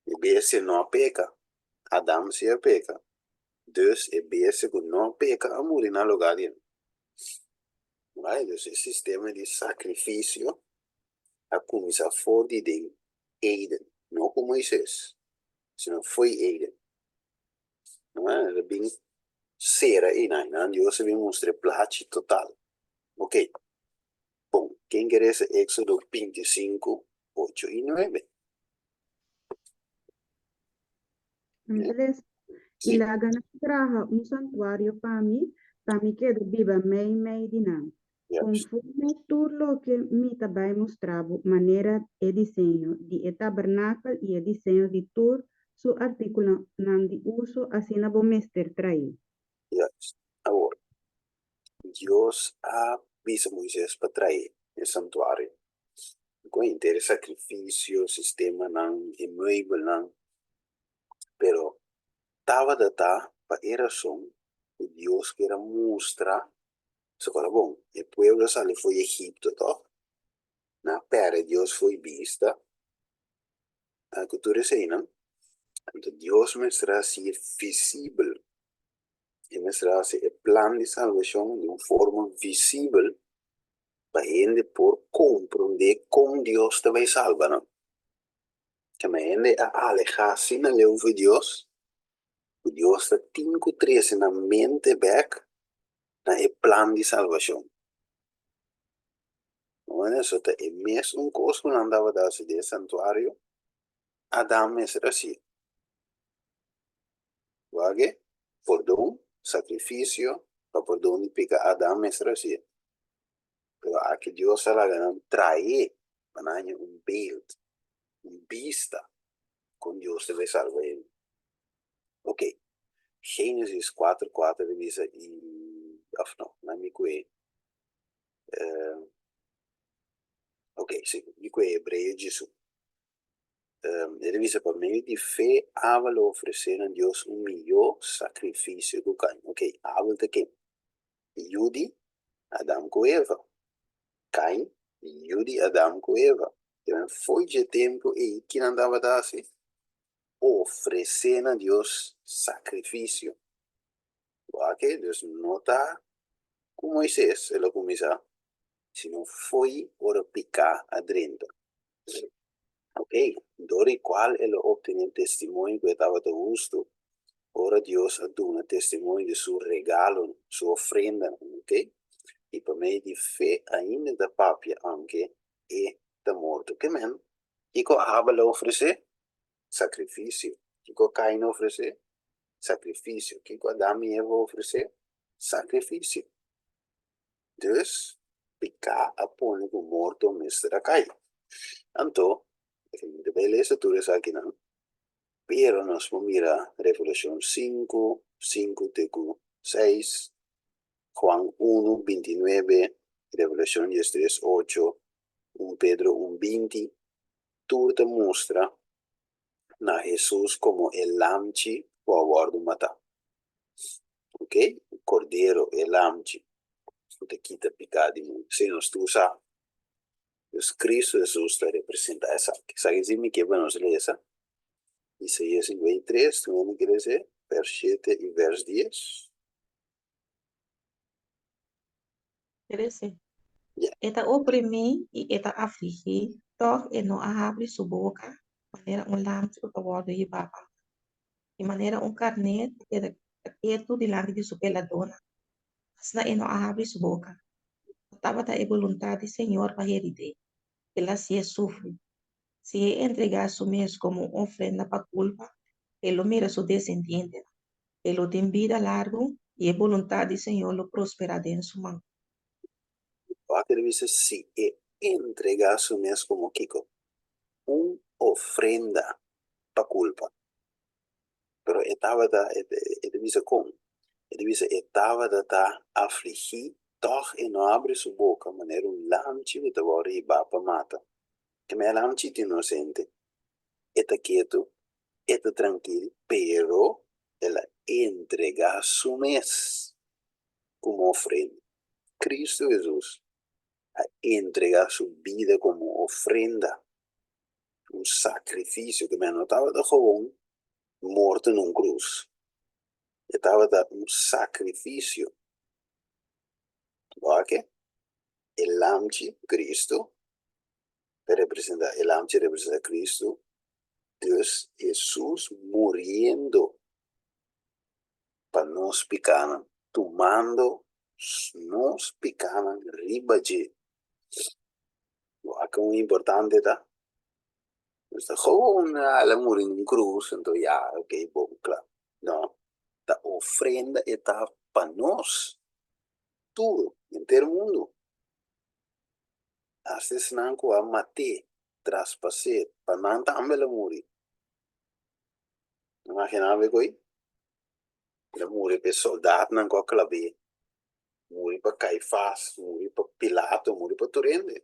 E bestia no a peka. Adam si a peka. Dus e bestia ku no a peka a muri na lugá di el. Right? Dus e sistema di sakrifisio a kuminsá for di den Eden, no ku Moises, sino fo'i Eden. El a bin sera einan, einan Dios a bin mustra e plachi total. Ok, bon, ken ke resa Éxodo 25, 8 i 9? Andres, i laga nan traha un santuario pa mi, pa mi keda biba mei mei di nan. Konforme tur loke mi ta bai mustra bo, manera e diseño di e tabernakel i e diseño di tur su artíkulonan di uso, asina bo mester traí. Juist. Awor, Dios a bisa Moises pa trae e santuario ku henter e sakrifisio, sistemanan, e muebelnan, pero tabata ta pa e rason ku Dios kier a mustra So ora bon, e pueblo a sali fo'i Egipto, tòg? Nan a pèrdè Dios fo'i bista. Ku tur eseinan, anto Dios mester hasi e visibel. E mester hasi e plan di salbashon di un forma visibel pa hende por komprondé kon Dios ta bai salba nan. Kema hende a alehá asina leu fo'i Dios, ku Dios ta tin ku trese nan mente bèk na e plan di salbashon. Bueno, eso ta e mes un kos ku nan tabata hasi den e santuario, Adam mester hasié. Wak e pordon, sakrifisio pa pordon di pika Adam mester hasié. Pero aki Dios a laga nan traé pa nan haña un beeld, un bista kon Dios ta bai salba hende. Ok, Génesis kuater kuater ta bisa i, òf no, nan mi ku e, ok, si, mi ku e Hebreo djisu. E ta bisa pa medio di fe Abel a ofresé na Dios un mihó sakrifisio ku Kain. Ok, Abel ta ken? Yu di Adam ku Eva. Kain, yu di Adam ku Eva. Fo'i dje tempu ei, ki nan tabata hasi? Ofresé na Dios sakrifisio. Wak, dus no ta ku Moises el a kuminsá, sino fo'i ora piká a drenta. Ok, dor di kual el a optené testimonio ku e tabata hustu, ora Dios a duna testimonio di su regalonan, su ofrendanan, ok, i pa medio di fe ainda e ta papia aunke e ta morto. Ke men? Kiko Abel a ofresé? Sakrifisio. Kiko Kain a ofresé? Sakrifisio. Kiko Adam i Eva a ofresé? Sakrifisio. Dus, piká a pone ku morto mester a kai. Anto, mi ta bai lesa tur esakinan, pero nos por mira Revelashon sinku, sinku te ku seis, Juan unu, bintinuebe, Revelashon diestres, ocho, un Pedro un, binti, tur ta mustra na Hesus komo e Lamchi ku a wòrdu matá. Ok, e Kordero, e Lamchi ku ta kita piká di mundu. Esei nos tur sa. Dus Kristu Hesus ta representá esaki. Esaki si mi ke pa nos lesa Isaías 53, tur hende ke lesa e, vèrs shete i vèrs dies. 13. Ya. E ta oprimí i e ta afligí, tòg e no a habri su boka, manera un lamchi ku ta wòrdu hibá pa mata, i manera un karné ta keda ketu dilanti di su peladónan, asina e no a habri su boka. No tabata e boluntat di Señor pa herid'é, el a hasié sufri. Si e entregá su mes komo un ofrenda pa kulpa, e lo mira su desendientenan. E lo tin bida largu i e boluntat di Señor lo prosperá den su man. Wak ta bisa si e entregá su mes komo kiko? Un ofrenda pa kulpa. Pero e tabata, e ta bisa kon? E ta bisa e tabata ta afligí, tòg e no abri su boka manera un lamchi ku ta wòrdu hibá pa mata. E mei lamchi ta inosente, e ta ketu, e ta trankil, pero el a entregá su mes komo ofrenda. Kristu Hesus a entregá su bida komo ofrenda, un sakrifisio, ku no tabata gewoon morto na un krus, e tabata un sakrifisio. Wak, e lamchi, Kristu, ta representa e lamchi representa Cristo, dus Hesus muriendo pa nos picanan, tumando nos picanan riba dje. Wak un importante ta, nos ta gewoon el a muri na un cruz anto ya ok bon cla, no, ta ofrenda e ta pa nos tur, henter mundo. Hasta esnan ku a mat'é, traspas'é, pa nan tambe el a muri. Imaginá bo ko'i? El a muri pa e soldatnan ku a klab'é, muri pa Kaifas, muri pa Pilato, muri pa tur hende.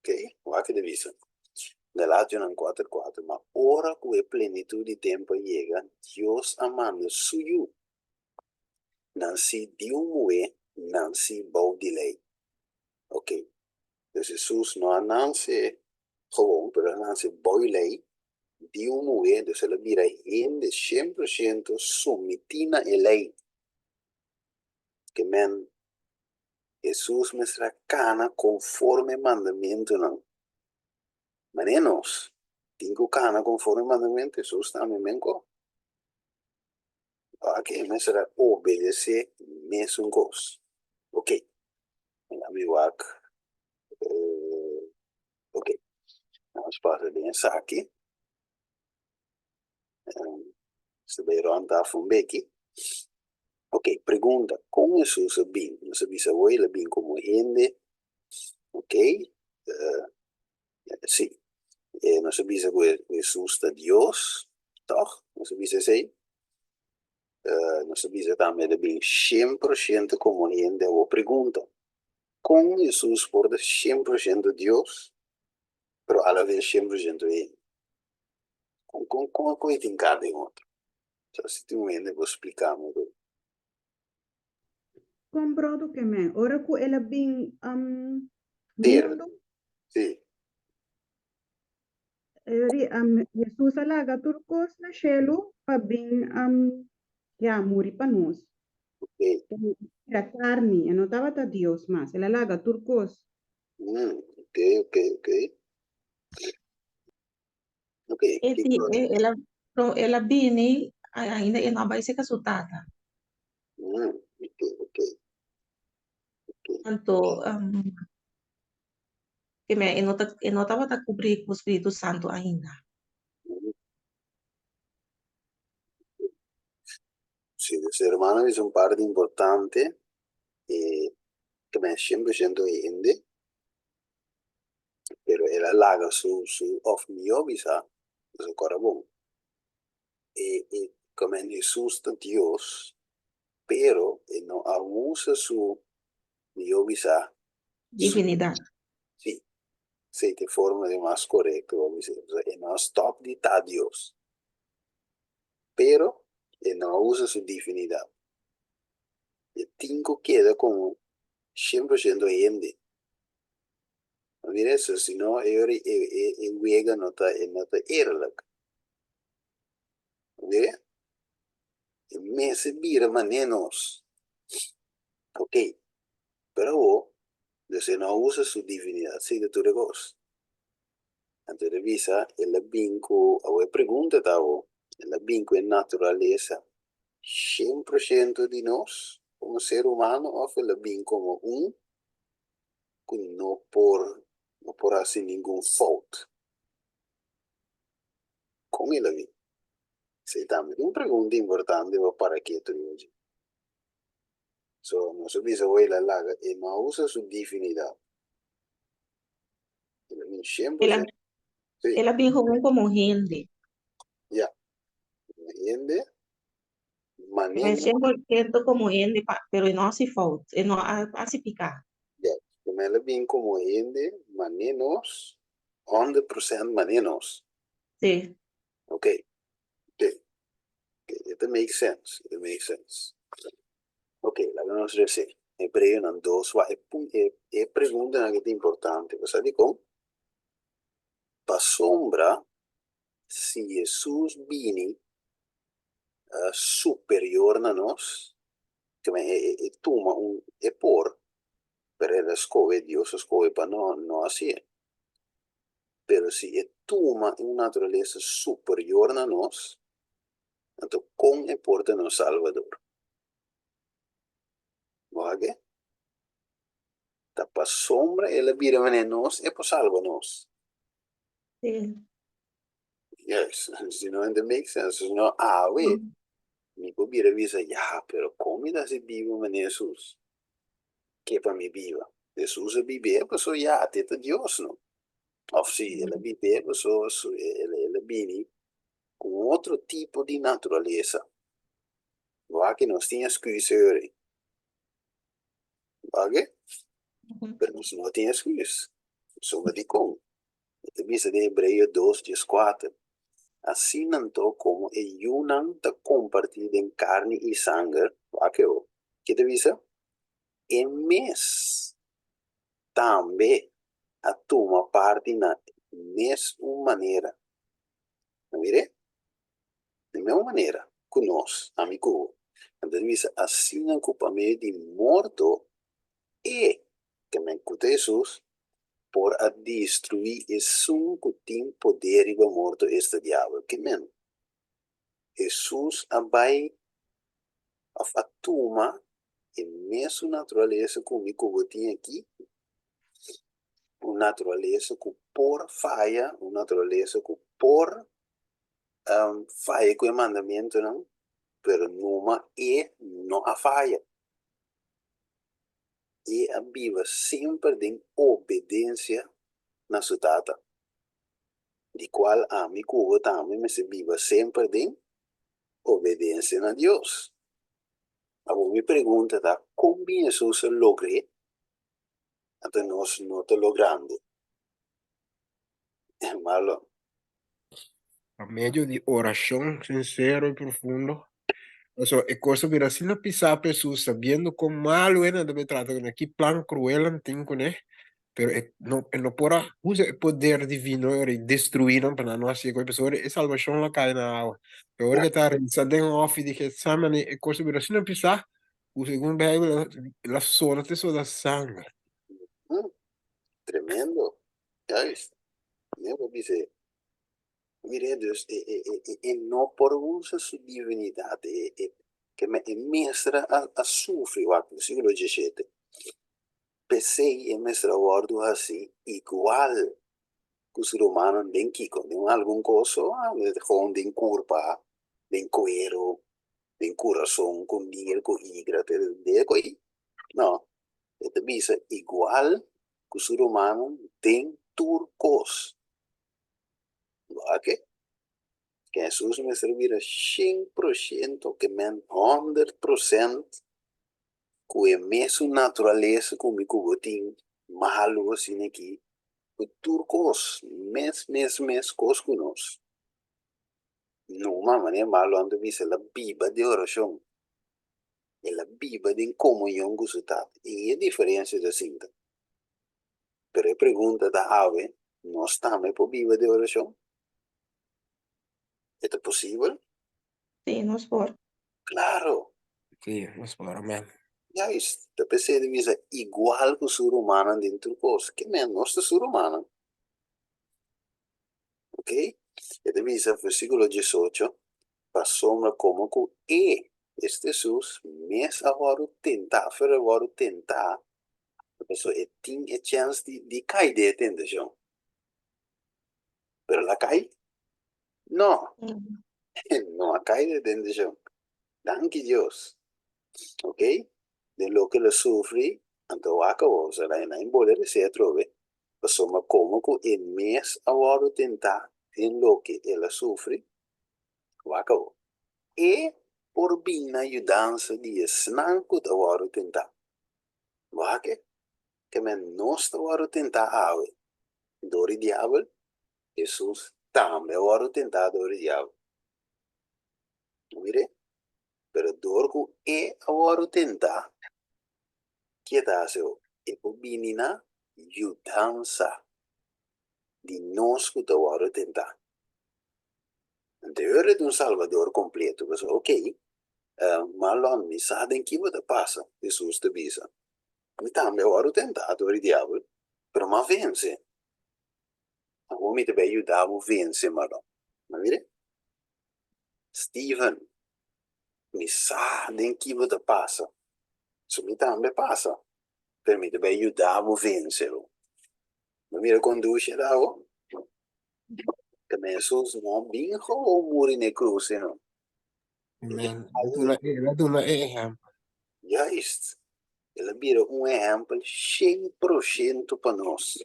Ok, wak e ta bisa. Galationan kuater kuater, Ma ora ku e plenitut di tempu a yega, Dios a manda su Yu Nansi di un muhé nansi bou di lei. Ok, dus Hesus no a nanse gewoon, pero el a nanse bou di lei di un muhé, dus el a bira hende shen por shento somití na e lei. Ke men, Hesus mester a kana konforme mandamentunan. Manera nos tin ku kana konforme mandamentu, Hesus tambe menko. Wak e mester a obedesé mesun kos. Ok, mi wak, ok, nos pasa den esaki. Nos ta bai rònt af un beki. Ok, pregunta, kon Hesus a bin? Nos a bisa awor el a bin komo hende, ok, si, nos a bisa ku Hesus ta Dios, tòg? Nos a bisa esei? Nos a bisa tambe el a bin shen por shento komo hende. Awor pregunta, kon Hesus por ta shen por shento Dios, pero alaves shen por shento hende? Kon kon kon kon e tin kar den otro? So si tin un hende por splika mi ku. Kon brodo ke men? Ora ku el a bin Tera. mundu? Sí. Eri, Jesus a laga tur kos na shelu pa bin Ya, muri pa nos. Era carni, e no tabata Dios mas. El a laga tur cos. Ok. Ok. E di, el a, el a bini, ainda e no a bai seca su tata. Ok. Anto, ke me, e no ta, e no tabata cubrí cu Spiritu Santo ainda. Sí, dus hermano is un parte importante ke men 100% hende, pero el a laga su, su of mihó bisa, dus kora bon. E ke men Jesus ta Dios, pero e no a usa su mihó bisa divinidad. Sí, sí, de forma de mas korekto pa bisa. E no a stop di ta Dios, pero e no a usa su divinidad. E tin ku keda komo 100% hende. Mira eso, si no e ora e wega no ta, e no ta eerlijk. Mira? E mester bira manera nos. Ok, pero awor, dus e no a usa su divinidad, sí, ta tur e kos. Anto el a bisa, el a bin ku, awor e pregunta ta awor, el a bin ku e naturalesa 100% di nos komo ser humano òf el a bin komo un ku no por, no por hasi ningun fout? Kon el a bin? Esei tambe ta un pregunta importante pa para ketu riba dje. So, nos a bisa awor el a laga, e no a usa su divinidad. El a bin shen por shen. Sí. El a bin gewoon como hende. Ya. Hende, manera. 100% como hende, pero e no hasi fout, e no a hasi piká. Ya, como el a bin como hende, manera nos, 100% manera nos. Sí. Ok, it makes sense, it makes sense. Ok, laga nos rese. Hebreonan 2, wa e preguntanan ku ta importante. Bo sa dikon? Pasobra si Hesus bini superior na nos, ke men e tuma un e por, pero el a skohe, Dios a skohe pa no no hasié. Pero si e tuma un naturalesa superior na nos, anto kon e por ta nos Salvador? Bo wak e? Ta pasobra el a bira manera nos, e por salba nos. Sí. Yes, si no it make sense. Si no, awe, mi por bira bisa, ya, pero kon mi ta hasi biba manera Hesus? Ke pa mi biba? Hesus a bib'é pasobra ya, te ta Dios no. Of si, el a bib'é pasobra el a bini ku un otro tipo di naturalesa. Wak nos tin excuse ori. Wak? Pero nos no tin excuse. Pasobra dikon? E ta bisa den Hebreo 2, 14, Asina anto komo e yunan ta kompartí den karni i sanger, wak e ho, ke ta bisa? E mes tambe a tuma parti na mes un manera. A mir'é? Di mes manera ku nos, ami ku bo. Anto ta bisa, asina ku pa medio di morto e, ke men ku ta Hesus, por a destruí esun ku tin poder riba morto, esta diabel. Ke men? Hesus a bai òf a tuma e mesun naturalesa ku mi ku bo tin aki, un naturalesa ku por faya, un naturalesa ku por faya ku e mandamentunan, pero numa e no a faya. E a biba semper den obedensia na su Tata, di kual ami ku bo tambe mester biba semper den obedensia na Dios. Awor mi pregunta ta, kon bin Hesus a logr'é, anto nos no ta logrando? Marlon. Pa medio di orashon sinsero i profundo. Pasobra e kos a bira asina pisá pa Hesus, sabiendo kon malu e nan ta bai trata kuné, ki plan kruel nan tin kuné. Pero e no, e no por a usa e poder divino ora i destruí nan pa nan no hasi e kos, pasobra e salbashon lo kai na awa. Pero ora ke ta resa den hòfi di Getsemane, e kos a bira asina pisá ku segun Beibel el a soda te soda sanger. Tremendo. Juist. Mira bo bisa e. Mira dus e e e e no por usa su divinidat e e ke me e mester a a sufri wak versíkulo diesshete. P'esei e mester a wòrdu hasí igual ku su rumannan den kiko? Den algun kos o gewoon den kurpa, den kueru, den kurason, ku nier, ku igra, te den ku ei? No, e ta bisa igual ku su rumannan den tur kos. Wak Hesus mester bira 100%, ke men 100% ku e mesun naturalesa ku mi ku bo tin, malu asina aki, ku tur kos, mes mes mes kos ku nos. Numa manera Marlon ta bisa el a biba den orashon, el a biba den komunion ku su Tata, i e diferensia ta sinta. Pero e pregunta ta awe, nos tambe por biba den orashon? E ta posibel? Sí, nos por. Claro. Sí, nos por, amén. Juist, ta p'esei di bisa igual ku su rumannan den tur kos. Ke men, nos ta su rumannan. Ok? E ta bisa, versíkulo 18, Pasobra komo ku e, esta Hesus, mes a wòrdu tentá, afer a wòrdu tentá, pasobra e tin e chèns di di kai den e tentashon. Pero el a kai? No, no a kai den tentashon. Danki Dios. Ok, den loke el a sufri, anto wak awor, sa la e bole resé atrobe, pasobra komo ku e mes a wòrdu tentá den loke el a sufri, wak awor, e por bin na yudansa di esnan ku ta wòrdu tentá. Wak e, ke men nos ta wòrdu tentá awe dor di diabel, Hesus tambe a wòrdu tentá dor di diabel. Mire, pero dor ku e a wòrdu tentá, ke ta hasi ho? E por bini na yudansa di nos ku ta wòrdu tentá. Anto e ora di un Salbador kompleto, pasobra okey, Marlon, mi sa den ki bo ta pasa, Hesus ta bisa. Mi tambe a wòrdu tentá dor di diabel, pero mi a vense. Awor mi ta bai yuda bo vense, Marlon. Mira. Steven, mi sa den ki bo ta pasa. So mi tambe pasa, pero mi ta bai yuda bo vense. Bo mira kon dushi e ta awo? Kende Hesus no a bin gewoon muri na e krus, no. Amen. El a duna e ehèmpel. Juist. El a bira un ehèmpel 100% pa nos.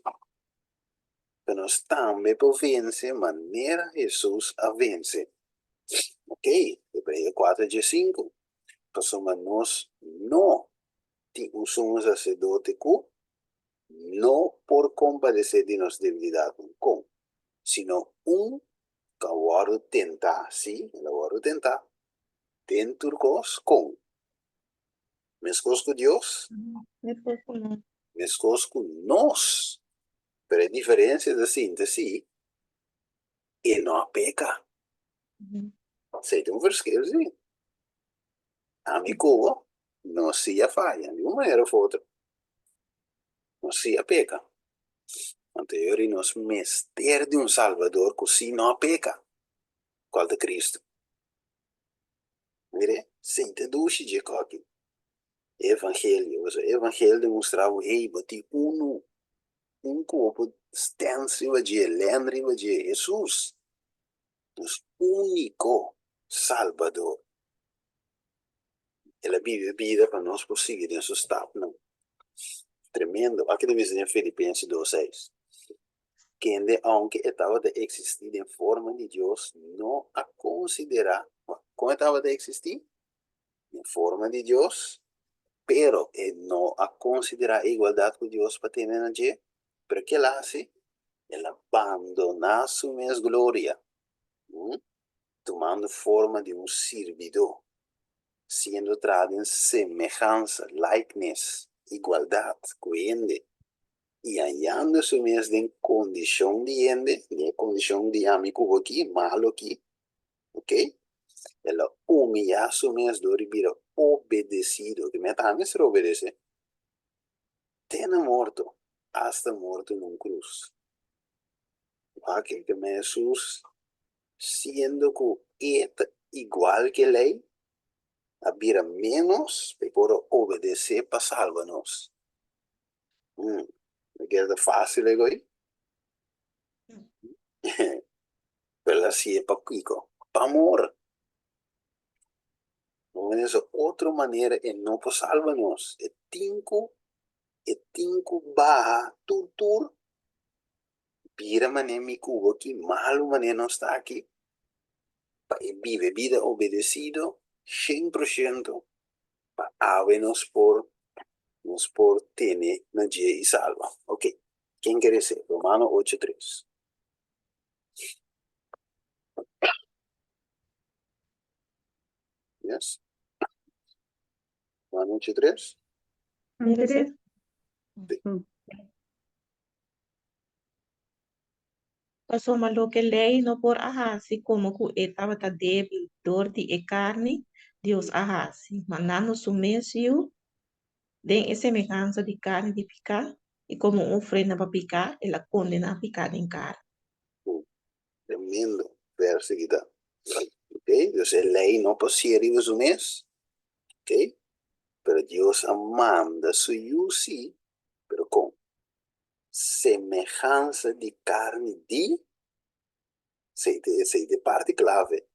Pa nos tambe por vense manera Hesus a vense. Ok, Hebreo 4:15. Pasobra nos no tin un sumo saserdote ku no por kompadesé di nos debilidatnan. Kon? Sino un ku a wòrdu tentá, sí, el a wòrdu tentá den tur kos. Kon? Meskos ku Dios? Meskos ku nos. Meskos ku nos. Pero e diferensia ta sinti si e no a peka. Esei ta un verschil si. Ami ku bo no si a faya di un manera of otro. Nos si a peka. Anto e ora nos mester di un Salbador ku si no a peka, kual ta Kristu. Mire, sinti dushi dje koki. E evangelio, pasobra e evangelio ta mustra bo, hey, bo tin unu, un ku bo por stens riba dje, len riba dje, Hesus, nos úniko Salbador. El a biba e bida pa nos por sigui den su stapnan. Tremendo. Aki ta bisa den Filipenses 2:6. Kende, aunke e tabata eksistí den forma di Dios, no a konsiderá, kon e tabata eksistí? Den forma di Dios, pero e no a konsiderá e igualdat ku Dios pa tene na dje. Pero ke el a hasi? El a bandoná su mes gloria, tumando forma di un sirbidó, siendo traha den semehansa, likeness, igualdat, ku hende. I hañando su mes den kondishon di hende, den e kondishon di ami ku bo aki, malu aki, ok, el a humiyá su mes dor di bira obedesido, ke meta ami a ser obedesé, te na morto, asta morto na un krus. Wak ke me Hesus, siendo ku e ta igual ke lei, a bira ménos pa e por a obedesé pa salba nos. No kere ta fácil e goi? Pero el a hasié pa kiko? Pa amor. No mester otro manera e no por salba nos. E tin ku e tin ku baha tur tur bira manera mi ku bo aki, malu manera nos ta aki, pa e biba e bida obedesido 100% pa awe nos por nos por tene na dje i salba. Ok, ken kere ser? Romano 8:3. Yes. Romano 8:3. Andrés. Pasobra loke lei no por a hasi komo ku e tabata débil dor di e karni, Dios a hasi, mandando su mes Yu den e semehansa di karni di piká, i komo un ofrenda pa piká, el a kondená piká den karni. Tremendo verso aki ta. Ok, dus e lei no por sier riba su mes, ok, pero Dios a manda su Yu si, pero kon? Semehansa di karni di, esei ta esei ta e parti klave,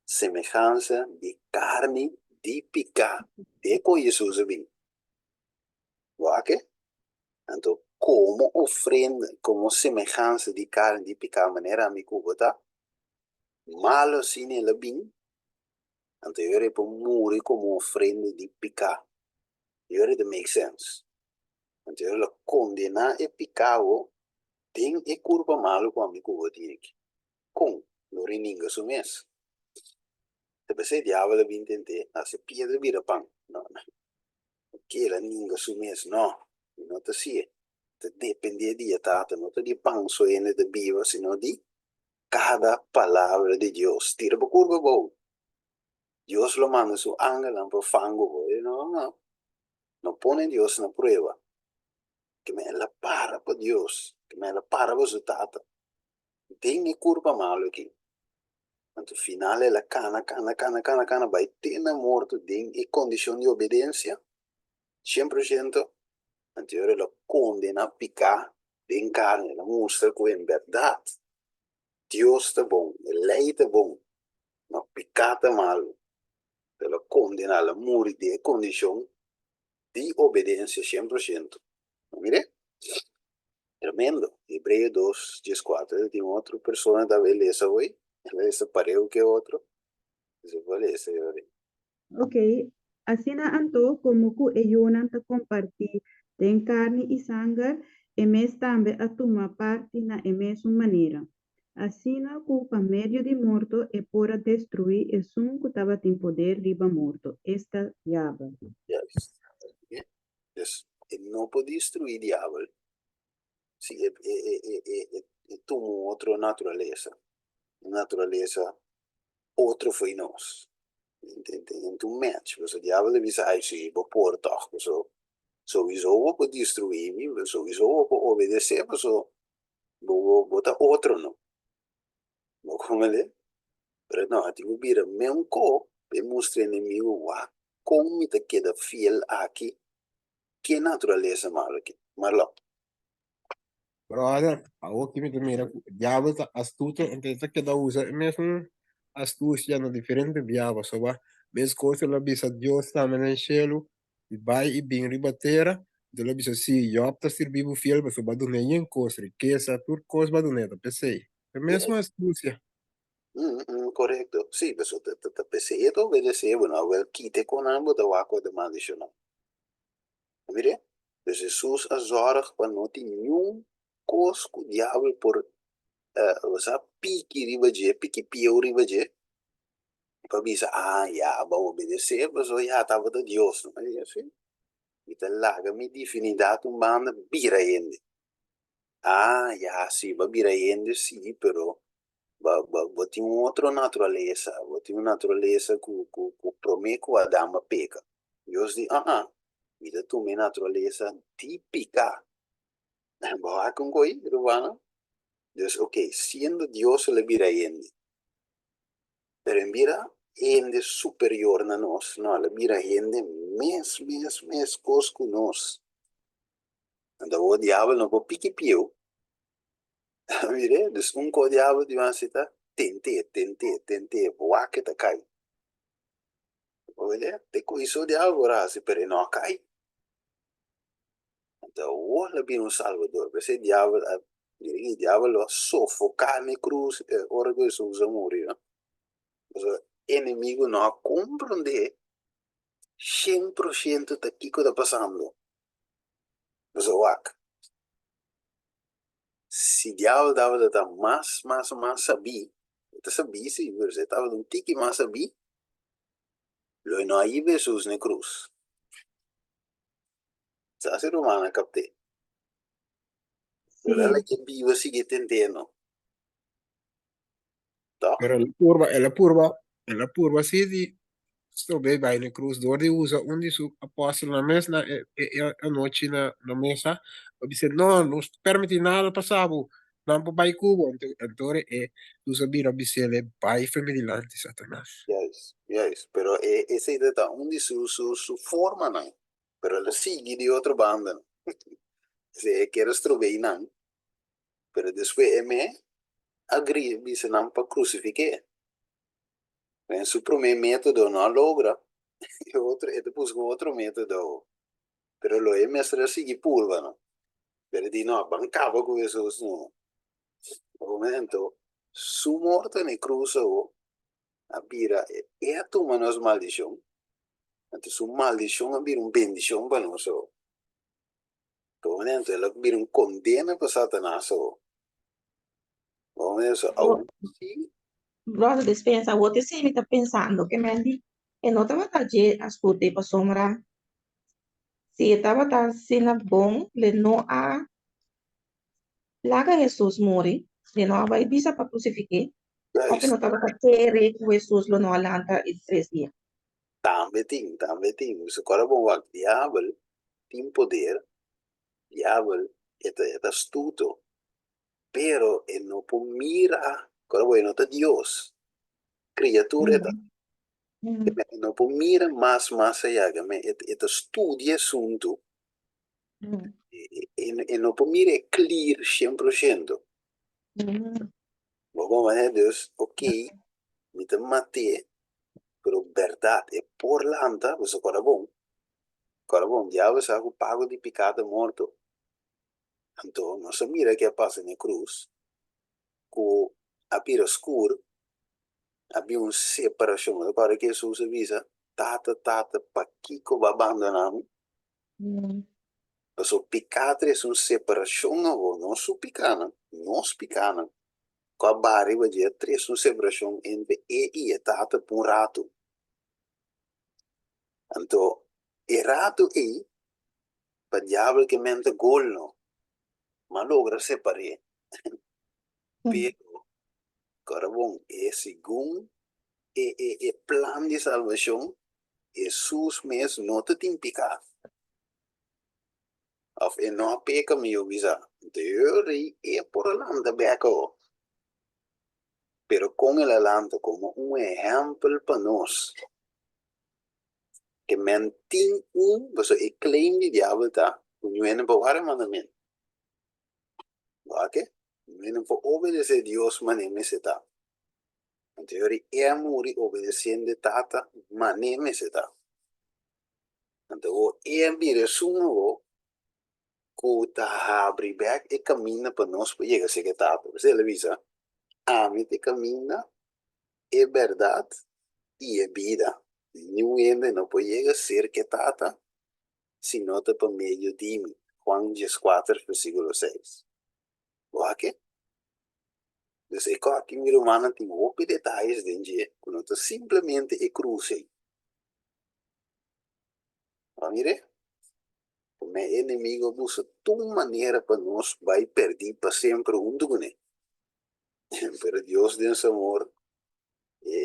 semehansa di karni di piká, e kon Hesus a bin. Wak e? Anto komo ofrenda, komo semehansa di karni di piká manera ami ku bo ta, malu asina el a bin, anto e ora e por muri komo ofrenda di piká. E ora ta make sense. Anto el a kondená e pikao den e kurpa malu ku ami ku bo tin aki. Kon? Lo rininga su mes. Ta p'esei diabel a bin tent'é hasi piedra bira pan. No, no. Ke el a ninga su mes? No, e no ta hasié. Ta dependé di e Tata. No ta di pan so hende ta biba, sino di kada palabra di Dios. Tira bo kurpa abou. Dios lo manda su angelnan pa fangu bo. No, no. No pone Dios na prueba. Ke men el a para pa Dios, ke men el a para pa su Tata den e kurpa malu aki. Anto final el a kana, kana, kana, kana, kana bai te na morto den e kondishon di obedensia, 100%. Anto el a kondena piká den karni, el a mustra ku en bèrdat Dios ta bon, e lei ta bon, ma piká ta malu. El a kondená, el a muri den e kondishon di obedensia 100%. No mir'é? Tremendo. Hebreo 2, 14. El tin otro persona ta bay lesa hoy. El a lesa pareu ke otro. Esei por lesa yori. Ok, asina anto, komo ku e yunan ta kompartí den karni i sanger, e mes tambe a tuma parti na e mesun manera. Asina ku pa medio di morto e por a destruí esun ku tabatin poder riba morto, esta, Diabel. Juist. Dus e no por destruí Diabel si e e tuma un otro naturalesa, un naturalesa otro fo'i nos. Ent un match. Pasobra Diabel ta bisa, ai si, bo por tòg, pasobra souiso bo por destruí mi, souiso bo por obedesé, pasobra Bo bo bo ta otro no. Bo komende? Pero no, a tin ku bira meun ko pa e mustra enemigu wak kon mi ta keda fiel aki ke naturalesa malu aki. Marlon. Brother, awor ki mi ta mira ku diabel ta astuto, anto e ta keda usa e mesun astusia na diferente bia pasobra meskos el a bisa Dios tambe den shelu di bai i bin riba tera, anto el a bisa, Sí, Jòb ta sirbi bo fiel, pasobra bo a dun'é yen kos, rikesa, tur kos bo a dun'é, ta p'esei. E mesmu astusia. Korekto. Sí, pasobra ta ta p'esei e ta obedesé bo, no? Awel, kita e konan bo ta wak ku a ta maldishoná. Bo mir'é? Dus Hesus a zòrg pa no tin niun kos ku diabel por, bo sa, piki riba dje, piki pieu riba dje, pa bisa, ah, ya, bo a obedesé, pasobra ya tabata Dios. No? Mi ta laga mi divinidat un banda bira hende. Ah, ya, si, bo a bira hende si, pero bo, bo, bo tin un otro naturalesa, bo tin un naturalesa ku, ku, ku promé ku Adam a peka. Dios di, ah, ah, mi ta tuma e naturalesa di piká. Bo wak un koi, rumannan? Dus, ok, siendo Dios el a bira hende, pero en bira hende superior na nos, no, el a bira hende mes, mes, mes kos ku nos. Anto awor diabel no por piki pieu. Mire, dus un ko diabel di hasi ta tent'é, tent'é, tent'é, wak e ta kai. Bo mira, te ku iso diabel por hasi, pero e no a kai. Anto awor lo bini un Salvador. P'esei diabel a mira aki, diabel lo a sofoká na e krus ora ku Hesus a muri, no. Pasobra enemigu no a komprondé shen por shento ta kiko ta pasando. Pasobra wak, si diabel tabata ta mas, mas, mas sabí, e ta sabí si, pero si e tabata un tiki mas sabí, lo e no a hiba Hesus na e krus. Sa si ruman a kapt'é. Pero el a ke biba sigui tent'é no. Tòg? Pero el a purba, el a purba, el a purba si di strob'é bai na e krus dor di usa un di su apòstelnan mes na e e e anochi na na mesa pa bis'é, No, no permití nada pasa bo, nan por bai ku bo. Anto anto ora e Hesus a bira bis'é, Bai for mi dilanti, Satanas. Juist, juist. Pero e esei ta ta un di su su su formanan. Pero el a sigui di otro banda. Si e kier a strobei nan, pero despues e me a gri bisa nan pa krusifik'é. Den su promé método no a logra, e otro e ta buska un otro método. Pero lo e mester a sigui purba no. Pero e di no, ban kaba ku Hesus no. Momento, su morto na e krus awo a bira, e a tuma nos maldishon, anto su maldishon a bira un bendishon pa nos awo. Anto el a bira un kondena pa Satanas awo. Awo si. Brother Dispenza, awor te si mi ta pensando ke men di e no tabata dje astuto pasobra si e tabata asina bon le no a laga Hesus muri, le no a bai bisa pa krusifik'é. Òf e no tabata kere ku Hesus lo no a lanta e di tres dia? Tambe tin, tambe tin. Bo sa kòrda bon wak, diabel tin poder, diabel e ta e ta astuto, pero e no por mira, kòrda bon e no ta Dios, kriatura e ta. E no por mira mas mas ayá, e ta studia asuntu, e no por mira e clear shen por shento. Bo bon manera dus, ok, mi ta mat'é, pero bèrdat e por lanta, bo sa kòrda bon, kòrda bon, diabel sa ku pago di piká ta morto. Anto nos a mira ke a pasa na e krus, ku a bira skur, a bin un separashon. Bo ta kòrda ke Hesus a bisa, Tata, Tata, pakiko bo a bandoná mi? Pasobra piká trese un separashon na bo, no su pikánan, nos pikánan, ku a baha riba dje a trese un separashon entre e i e Tata pa un ratu. Anto, e ratu ei, pa diabel ke menta gol no, ma logra separ'é. Pero, kòrda bon, e segun e e e plan di salbashon, Hesus mes no ta tin piká. Of e no a peka mihó bisa. Anto e rei e por a lanta bek awor. Pero kon el a lanta? Komo un ehèmpel pa nos. Ke men tin un, pasobra e claim di diabel ta ku ñuene por wara e mandamentu. Wak? Ñuene por obedesé Dios manera mester ta. Anto yori e a muri obedesiendo e Tata man'é mester ta. Anto awor e a bira esun awor ku ta habri bek e kaminda pa nos por yega serka e Tata. P'esei el a bisa, Ami ta e kaminda, e bèrdat i e bida. Niun hende no por yega serka e Tata si no ta pa medio di mi. Juan dieskuater versíkulo seis. Wak? Dus e kòki mi rumannan tin hopi detayes den dje ku no ta simplemente e krus ei. Bo a mir'é? Me enemigo a buska tur manera pa nos bai pèrdí pa semper huntu kuné. Pero Dios den su amor e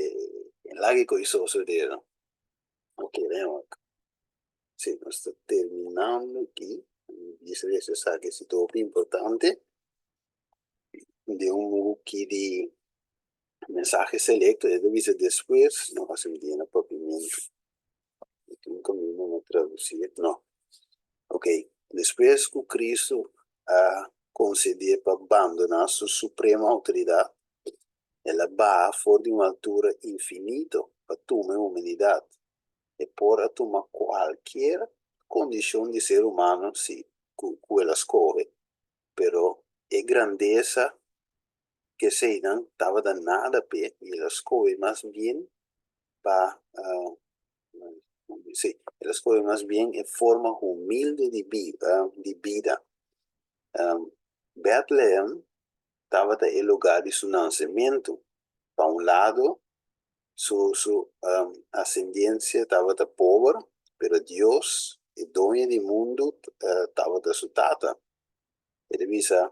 laga e kos sosodé no. Ok, ven wak. Sí, nos ta terminando aki. Bisa esaki si ta hopi importante. Den un buki di mensahe selecto e ta bisa despues, no hasi mi dia na papiamentu. Mi tin un camino na traduci, no. Ok, despues cu Cristo a concede pa bandona su suprema autoridad, el a baha for di un altura infinito pa tuma e humanidad. E por a tuma cualkier condicion di ser humano si cu el a scoge, pero e grandesa ku eseinan tabata nada p'e i el a skohe mas bien pa sí, el a skohe mas bien e forma humilde di di bida. Bètlehem tabata e lugá di su nansementu. Pa un lado su su asendensia tabata pober, pero Dios, e doño di mundu, tabata su tata. E ta bisa,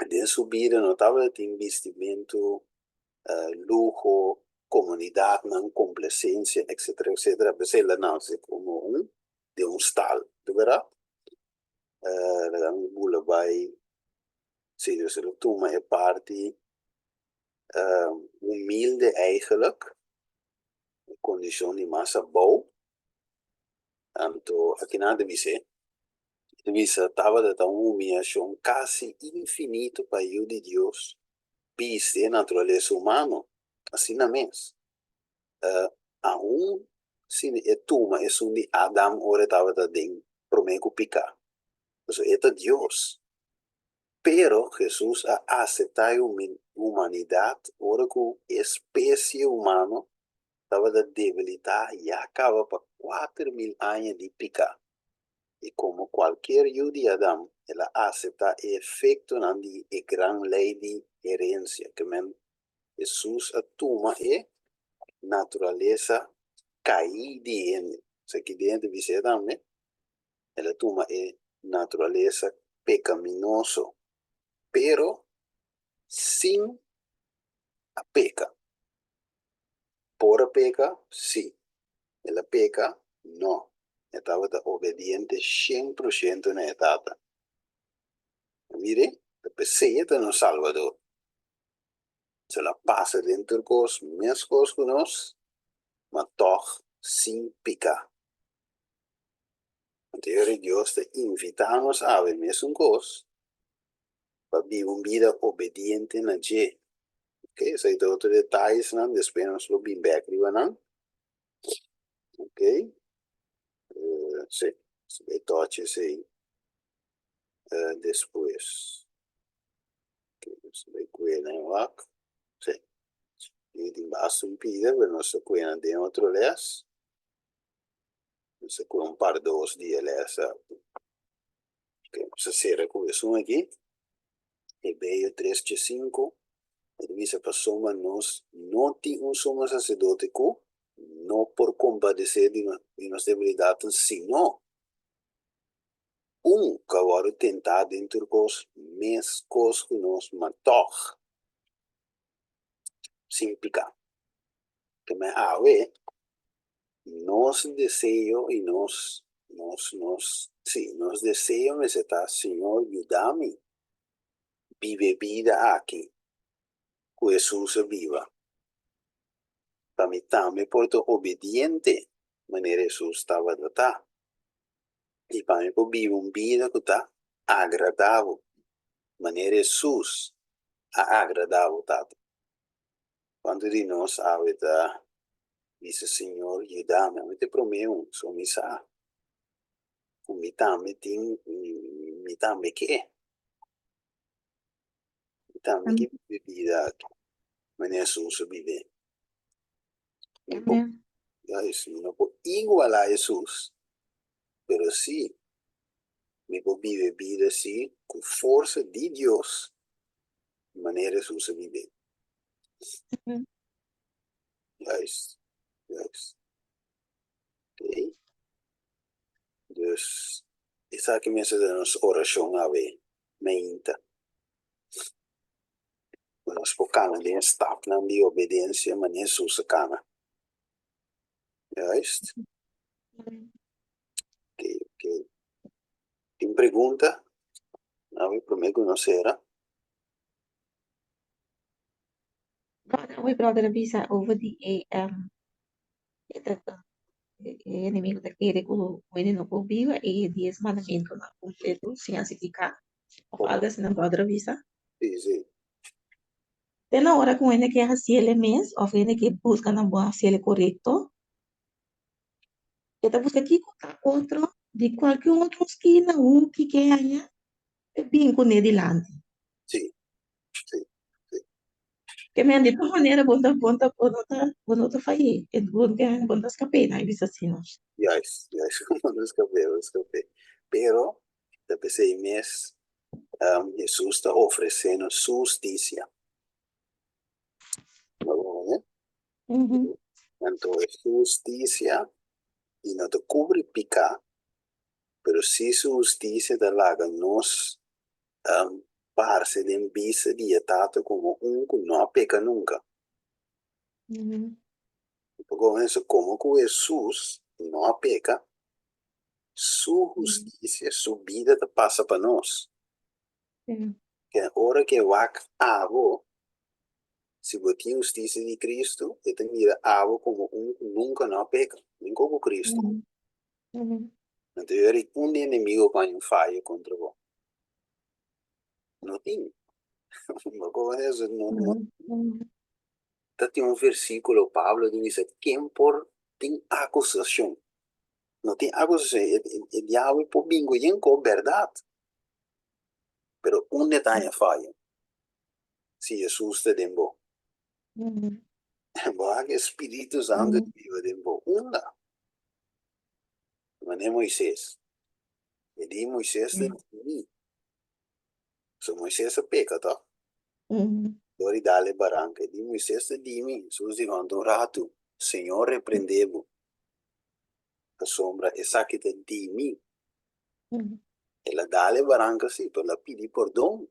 Den su bida no tabata tin bistimentu, luho, komunidatnan, komplasensia, etsetera, etsetera. P'esei el a nase komo un den un stal, ta bèrdat? Laga mi bula bai, si, dus el a tuma e parti humilde eigenlijk, e kondishon di mas abou. Anto akinan ta bis'é, ta bisa tabata ta un humiashon kasi infinito pa e Yu di Dios bisti e naturalesa humano asina mes. Aun si e tuma esun di Adam ora e tabata den promé ku piká, pasobra e ta Dios. Pero Hesus a aseptá e humanidat ora ku e spesie humano tabata debilitá ya kaba pa 4000 aña di piká, i komo kualkier yu di Adam, el a aseptá e efektonan di e gran lei di herensia, ke men Hesus a tuma e naturalesa kaí di hende. Esaki den ta bis'é tambe, el a tuma e naturalesa pekaminoso, pero sin a peka. Por a peka? Sí. El a peka? No. E tabata obediente shen por shento na e Tata. Mire, ta p'esei e ta nos Salbador. El a pasa den tur kos meskos ku nos, ma tòg sin pika. Anto e ora Dios ta invitá nos awe mesun kos pa biba un bida obediente na dje. Ok, esei ta otro detayesnan, despues nos lo bin bek riba nan. Ok, si, nos bai tochi esei despues. Ok, nos bai kue nan wak. Si, i tin basta un pida, pero nos ta kue nan den otro les. Nos ta kue un par dos dia les. Ok, nos a sera ku esun aki, Hebreo tres dje sinku, e ta bisa, Pasobra nos no tin un sumo saserdote ku no por kompadesé di nos debilidatnan, sino un ku a wòrdu tentá den tur kos meskos ku nos, ma tòg sin piká. Keme awe nos deseo i nos nos nos sí nos deseo mester ta, Señor yuda mi biba e bida aki ku Hesus a biba, pa mi tambe por ta obediente manera Hesus tabata ta, i pa mi por biba un bida ku ta agradá bo manera Hesus a agradá bo Tata. Kuantu di nos awe ta bisa, Señor, yuda mi? Ami ta e promé un, so mi sa ku mi tambe tin, mi tambe ke. Mi tambe ke biba e bida aki manera Hesus a bib'é. Mi por, mi no por igualá Hesus, pero sí mi por biba e bida así ku forsa di Dios manera Hesus a bib'é. Juist, juist. Oké. Dus. Esaki mester ta nos orashon awe meinta. Ku nos por kana den e stapnan di obedensia manera Hesus a kana. Juist? Ok, ok. Tin pregunta? Awe promé ku nos sera. Brother, awe brother a bisa over di e um, e ta e enemigo ta kere ku hende no por biba e dies mandamentonan kompleto sin hasi piká òf algu asina brother a bisa. Sí, sí. Te na ora ku hende ke hasi el e mes òf hende ke buska nan bon hasi el e korekto, e ta buska kiko ta otro di kualke otro skina, huki ke haña e bin kuné dilanti. Sí, sí, sí. Ke men di tur manera bo ta bo ta bo no ta bo no ta fay'é, e bo bo no ta skap'é, nan a bisa asina. Juist, juist, bo no skap'é, bo no skap'é. Pero ta p'esei mes Hesus ta ofresé nos su hustisia. Bo a Anto e su hustisia i no ta kubri piká, pero si su hustisia ta laga nos parse den bista di e Tata komo un ku no a peka nunka. Pasobra komo ku Hesus no a peka, su hustisia, su bida ta pasa pa nos. Ke ora ke wak abo, si bo tin hustisia di Cristo, e ta mira abo komo un ku nunka no a peka, nunka ku Cristo. Anto e ora un di enemigo ku haña un fayo kontra bo. No tin. Bo kono eso? No, no. Ta tin un versíkulo, Pablo ta bisa, ken por tin akusashon? No tin akusashon. E diabel por bin ku yen ko bèrdat, pero un detaye fayo, si Hesus ta den bo. Bo hak e Spiritu Santu ta biba den bo. Unda? Manera Moises. E di Moises ta di mi. So Moises a peka tòg? Dor di dal e baranka. E di Moises ta di mi. Hesus di wanta un ratu, Señor reprende bo. Pasobra esaki ta di mi. El a dal e baranka si, pero el a pidi pordon.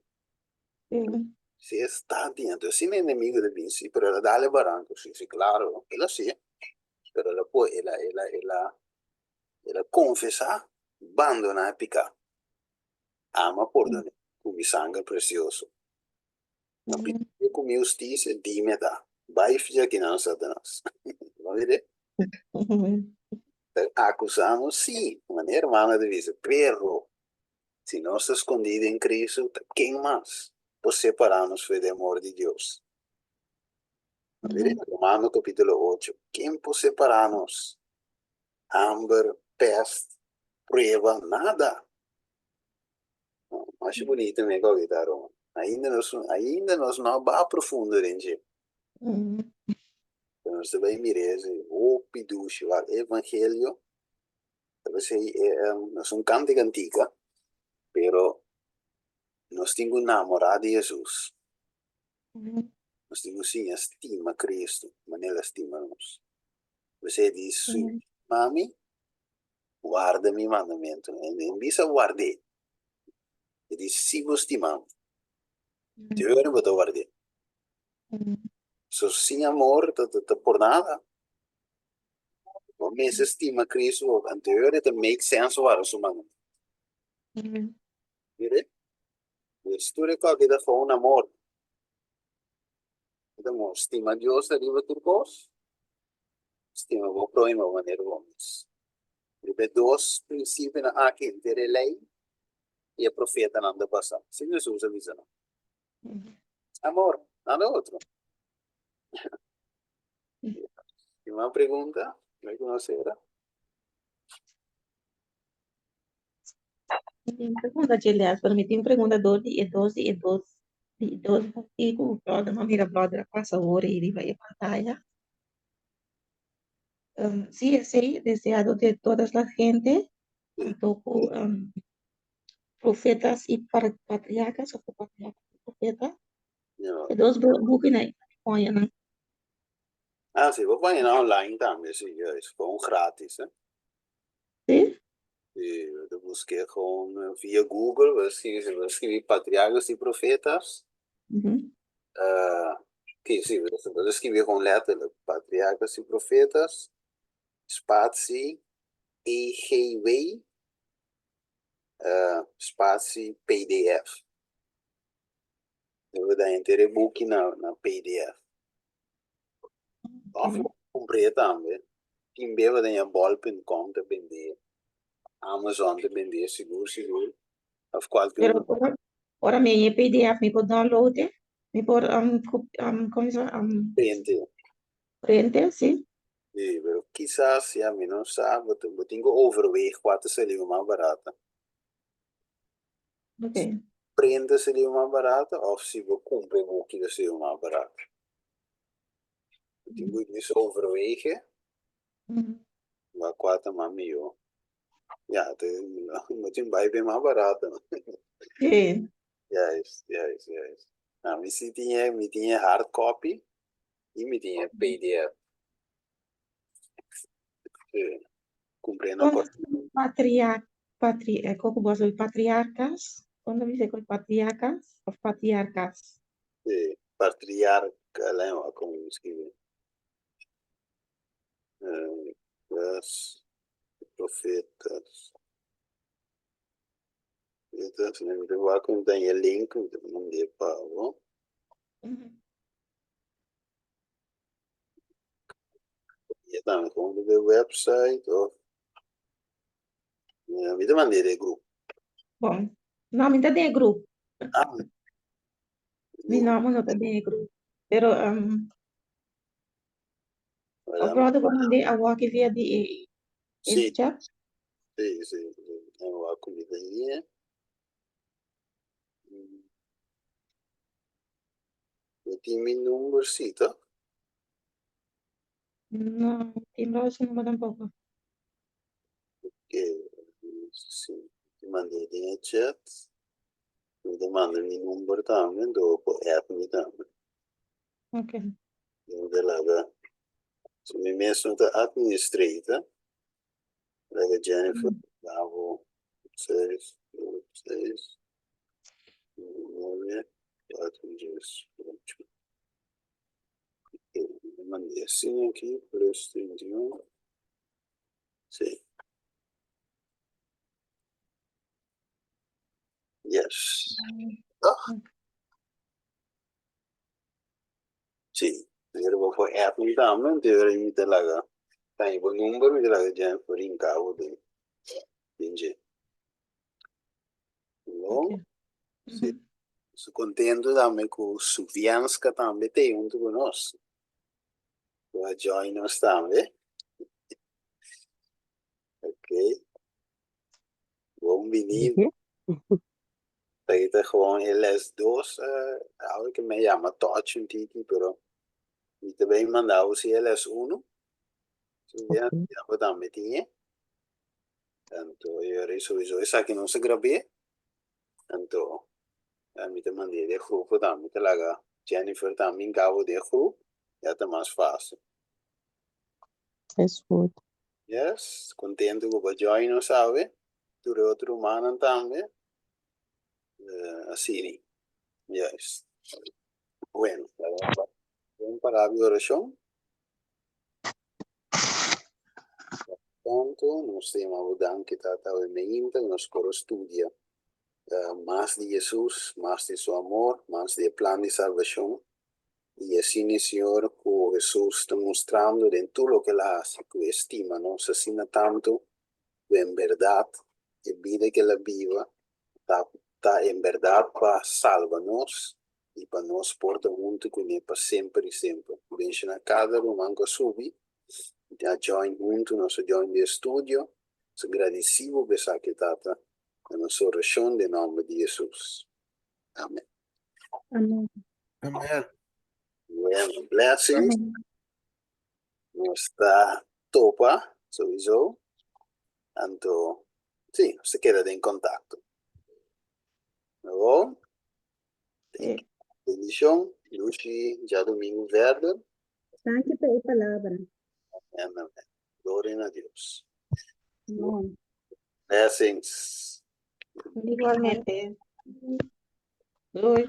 Si e sta di, anto asina e enemigo ta bin, si, pero el a dal e baranka, si, si, klaro, el a si, pero el a por, el a, el a, el a, el a konfesá, bandoná e piká. Ama pordoné ku mi sanger presioso. No pidi ku mi hustisia, dime ta. Bai fia kinan Satanas. Bo mira? Ta akusá nos sí, manera hermano ta bisa, pero si nos ta skondí den Cristo, ta ken mas por separá nos for di amor di Dios? Bo mira? Romano kapítulo ocho, ken por separá nos? Hamber, pèst, prueba, nada. Masha bunita mi a kòrda Roma. Ainda nos, ainda nos no a ba profundo den dje. Pero nos ta bai mira ese hopi dushi. Wak, e evangelio, ta p'esei e, nos un kanta e kantika, pero nos tin ku namorá di Hesus. Nos tin ku siña stima Cristo manera El a stima nos. P'esei e di, Si stima mi, Warda mi mandamentunan. E no bisa ward'é. E di si bo stima mi. Te ora bo ta ward'é. So sin amor ta ta por nada. Bo mester stima Cristo anto e ora ta make sense warda su mandamentu. Mira? Pues tur e kos ta for un amor. Amor. Stima Dios ariba tur kos. Stima bo próhimo manera bo mes. Riba e dos prinsipionan aki henter e Lei i e Profetanan ta basá. Asina Hesus a bisa nan. Amor, nada otro. Tin mas pregunta? Bai ku nos sera. Mi tin pregunta dje les, pero mi tin pregunta dor di e dos di e dos di e dos buki ku brother, m'a mira brother a pasa awor ei riba e pantaya. Sí, esei deseado de todas las gente, anto ku profetas i patriarcas òf patriarcas i profeta. E dos bukinan ei poña nan. Ah, sí, bo poña nan online tambe, sí, juist, gewoon gratis, eh. Sí? Sí, bo ta Busk'é gewoon via Google, bo ta skibi, si bo ta skibi Patriarcas y Profetas, ki si, bo ta skibi gewoon letterlijk, Patriarcas y Profetas, spatie EGW, spatie pdf. Bo ta henter e buki na pdf. Of bo kumpr'é tambe. Tin bes bo ta haña bol.com ta bend'é, Amazon ta bend'é sigur sigur. Of kualke Pero ora, ora mi haña e pdf mi por download e? Mi por um, um, komo se llama? Um, Printe. Printe, si. Sí, pero kisas, ya mi no sa, bo bo tin ku overweeg kua ta saliu mas barata. Ok. Print ta saliu mas barata of si bo kumpra e buki ta saliu mas barata. Bo tin ku djis overwege kua ta mas mihó. Ya, te bo tin bai be mas barata. Sí. Juist, juist, juist. Nou, mi si tin e, mi tin e hard copy i mi tin e pdf. Sí, kumpr'é na Kon patria, patri, kon ku bo a sabi patriarkas? Kon ta bisa ku patriarkas of patriarkas? Sí, patriarka, lei kon skibi. Las profetas. Entonces, mi ta wak ku mi ta haña e link, mi ta mand'é pa bo. E tambe kon riba e website of mi ta mand'é den e grupo. Bon, no mi ta den e grupo. Ah. Mi nòmber no ta den e grupo, pero of brother bo mand'é awor ki via di e Sí. chat? Sí, sí, sí. Awor ku mi ta hañ'é. Bo tin mi number sí, ta? No, tin brother su number tampoco. Ok, sí. Te mand'é den e chat. Mi ta manda mi number tambe, anto bo por add mi tambe. Ok. Mi ta laga, si mi mes no ta administrator, laga Jennifer dabo seis, seis, nueve, cuatro, dies, ocho. Ok, mi mand'é asina aki, plus 31. Sí. Yes. Toch? Sí, pero bo por app mi tambe, anto ora mi ta laga taña bo number, mi ta laga Jennifer rinka bo den den dje. Bon, sí. Nos contento tambe ku Suvianska tambe t'ei huntu ku nos. Ku a join nos tambe. Ok. Bon bini. Esaki ta gewoon e les dos. Awe ke mi a yama toch un tiki, pero mi ta bay manda bo si e les uno. Subian ya bo tambe tin e. Anto e ora sowieso esaki nos a grab'é. Anto mi ta mand'é den grupo tambe. Mi ta laga Jennifer tambe hinka bo den grup, ya ta mas fácil. Es goed. Yes, contento cu bo join nos awe. Tur e otro rumannan tambe. Asina. Juist. Bueno, un palabra di oracion. Tanto nos ta yama bo danki Tata awe meinta nos por a studia mas di Jesus, mas di su amor, mas di e plan di salbacion. I asina, Señor, ku Hesus ta mustrando den tur loke el a hasi ku e stima nos asina tantu ku en bèrdat e bida ku el a biba ta ta en bèrdat pa salba nos i pa nos por ta huntu kuné pa semper i semper. Benshoná kada ruman ku a subi i a join huntu, nos a join di e studio. Nos a gradisí bo pa esaki, Tata, na nos orashon den nòmber di Hesus. Amen. Amen. Amen. Bueno, blessings. Nos ta topa sowieso. Anto, sí, nos ta keda den contacto. Bon? Sí. Bendicion. Lushi djadomingo verder. Danki pa e palabra. Amen, amen. Gloria na Dios. Amen. Blessings. Igualmente. Doei.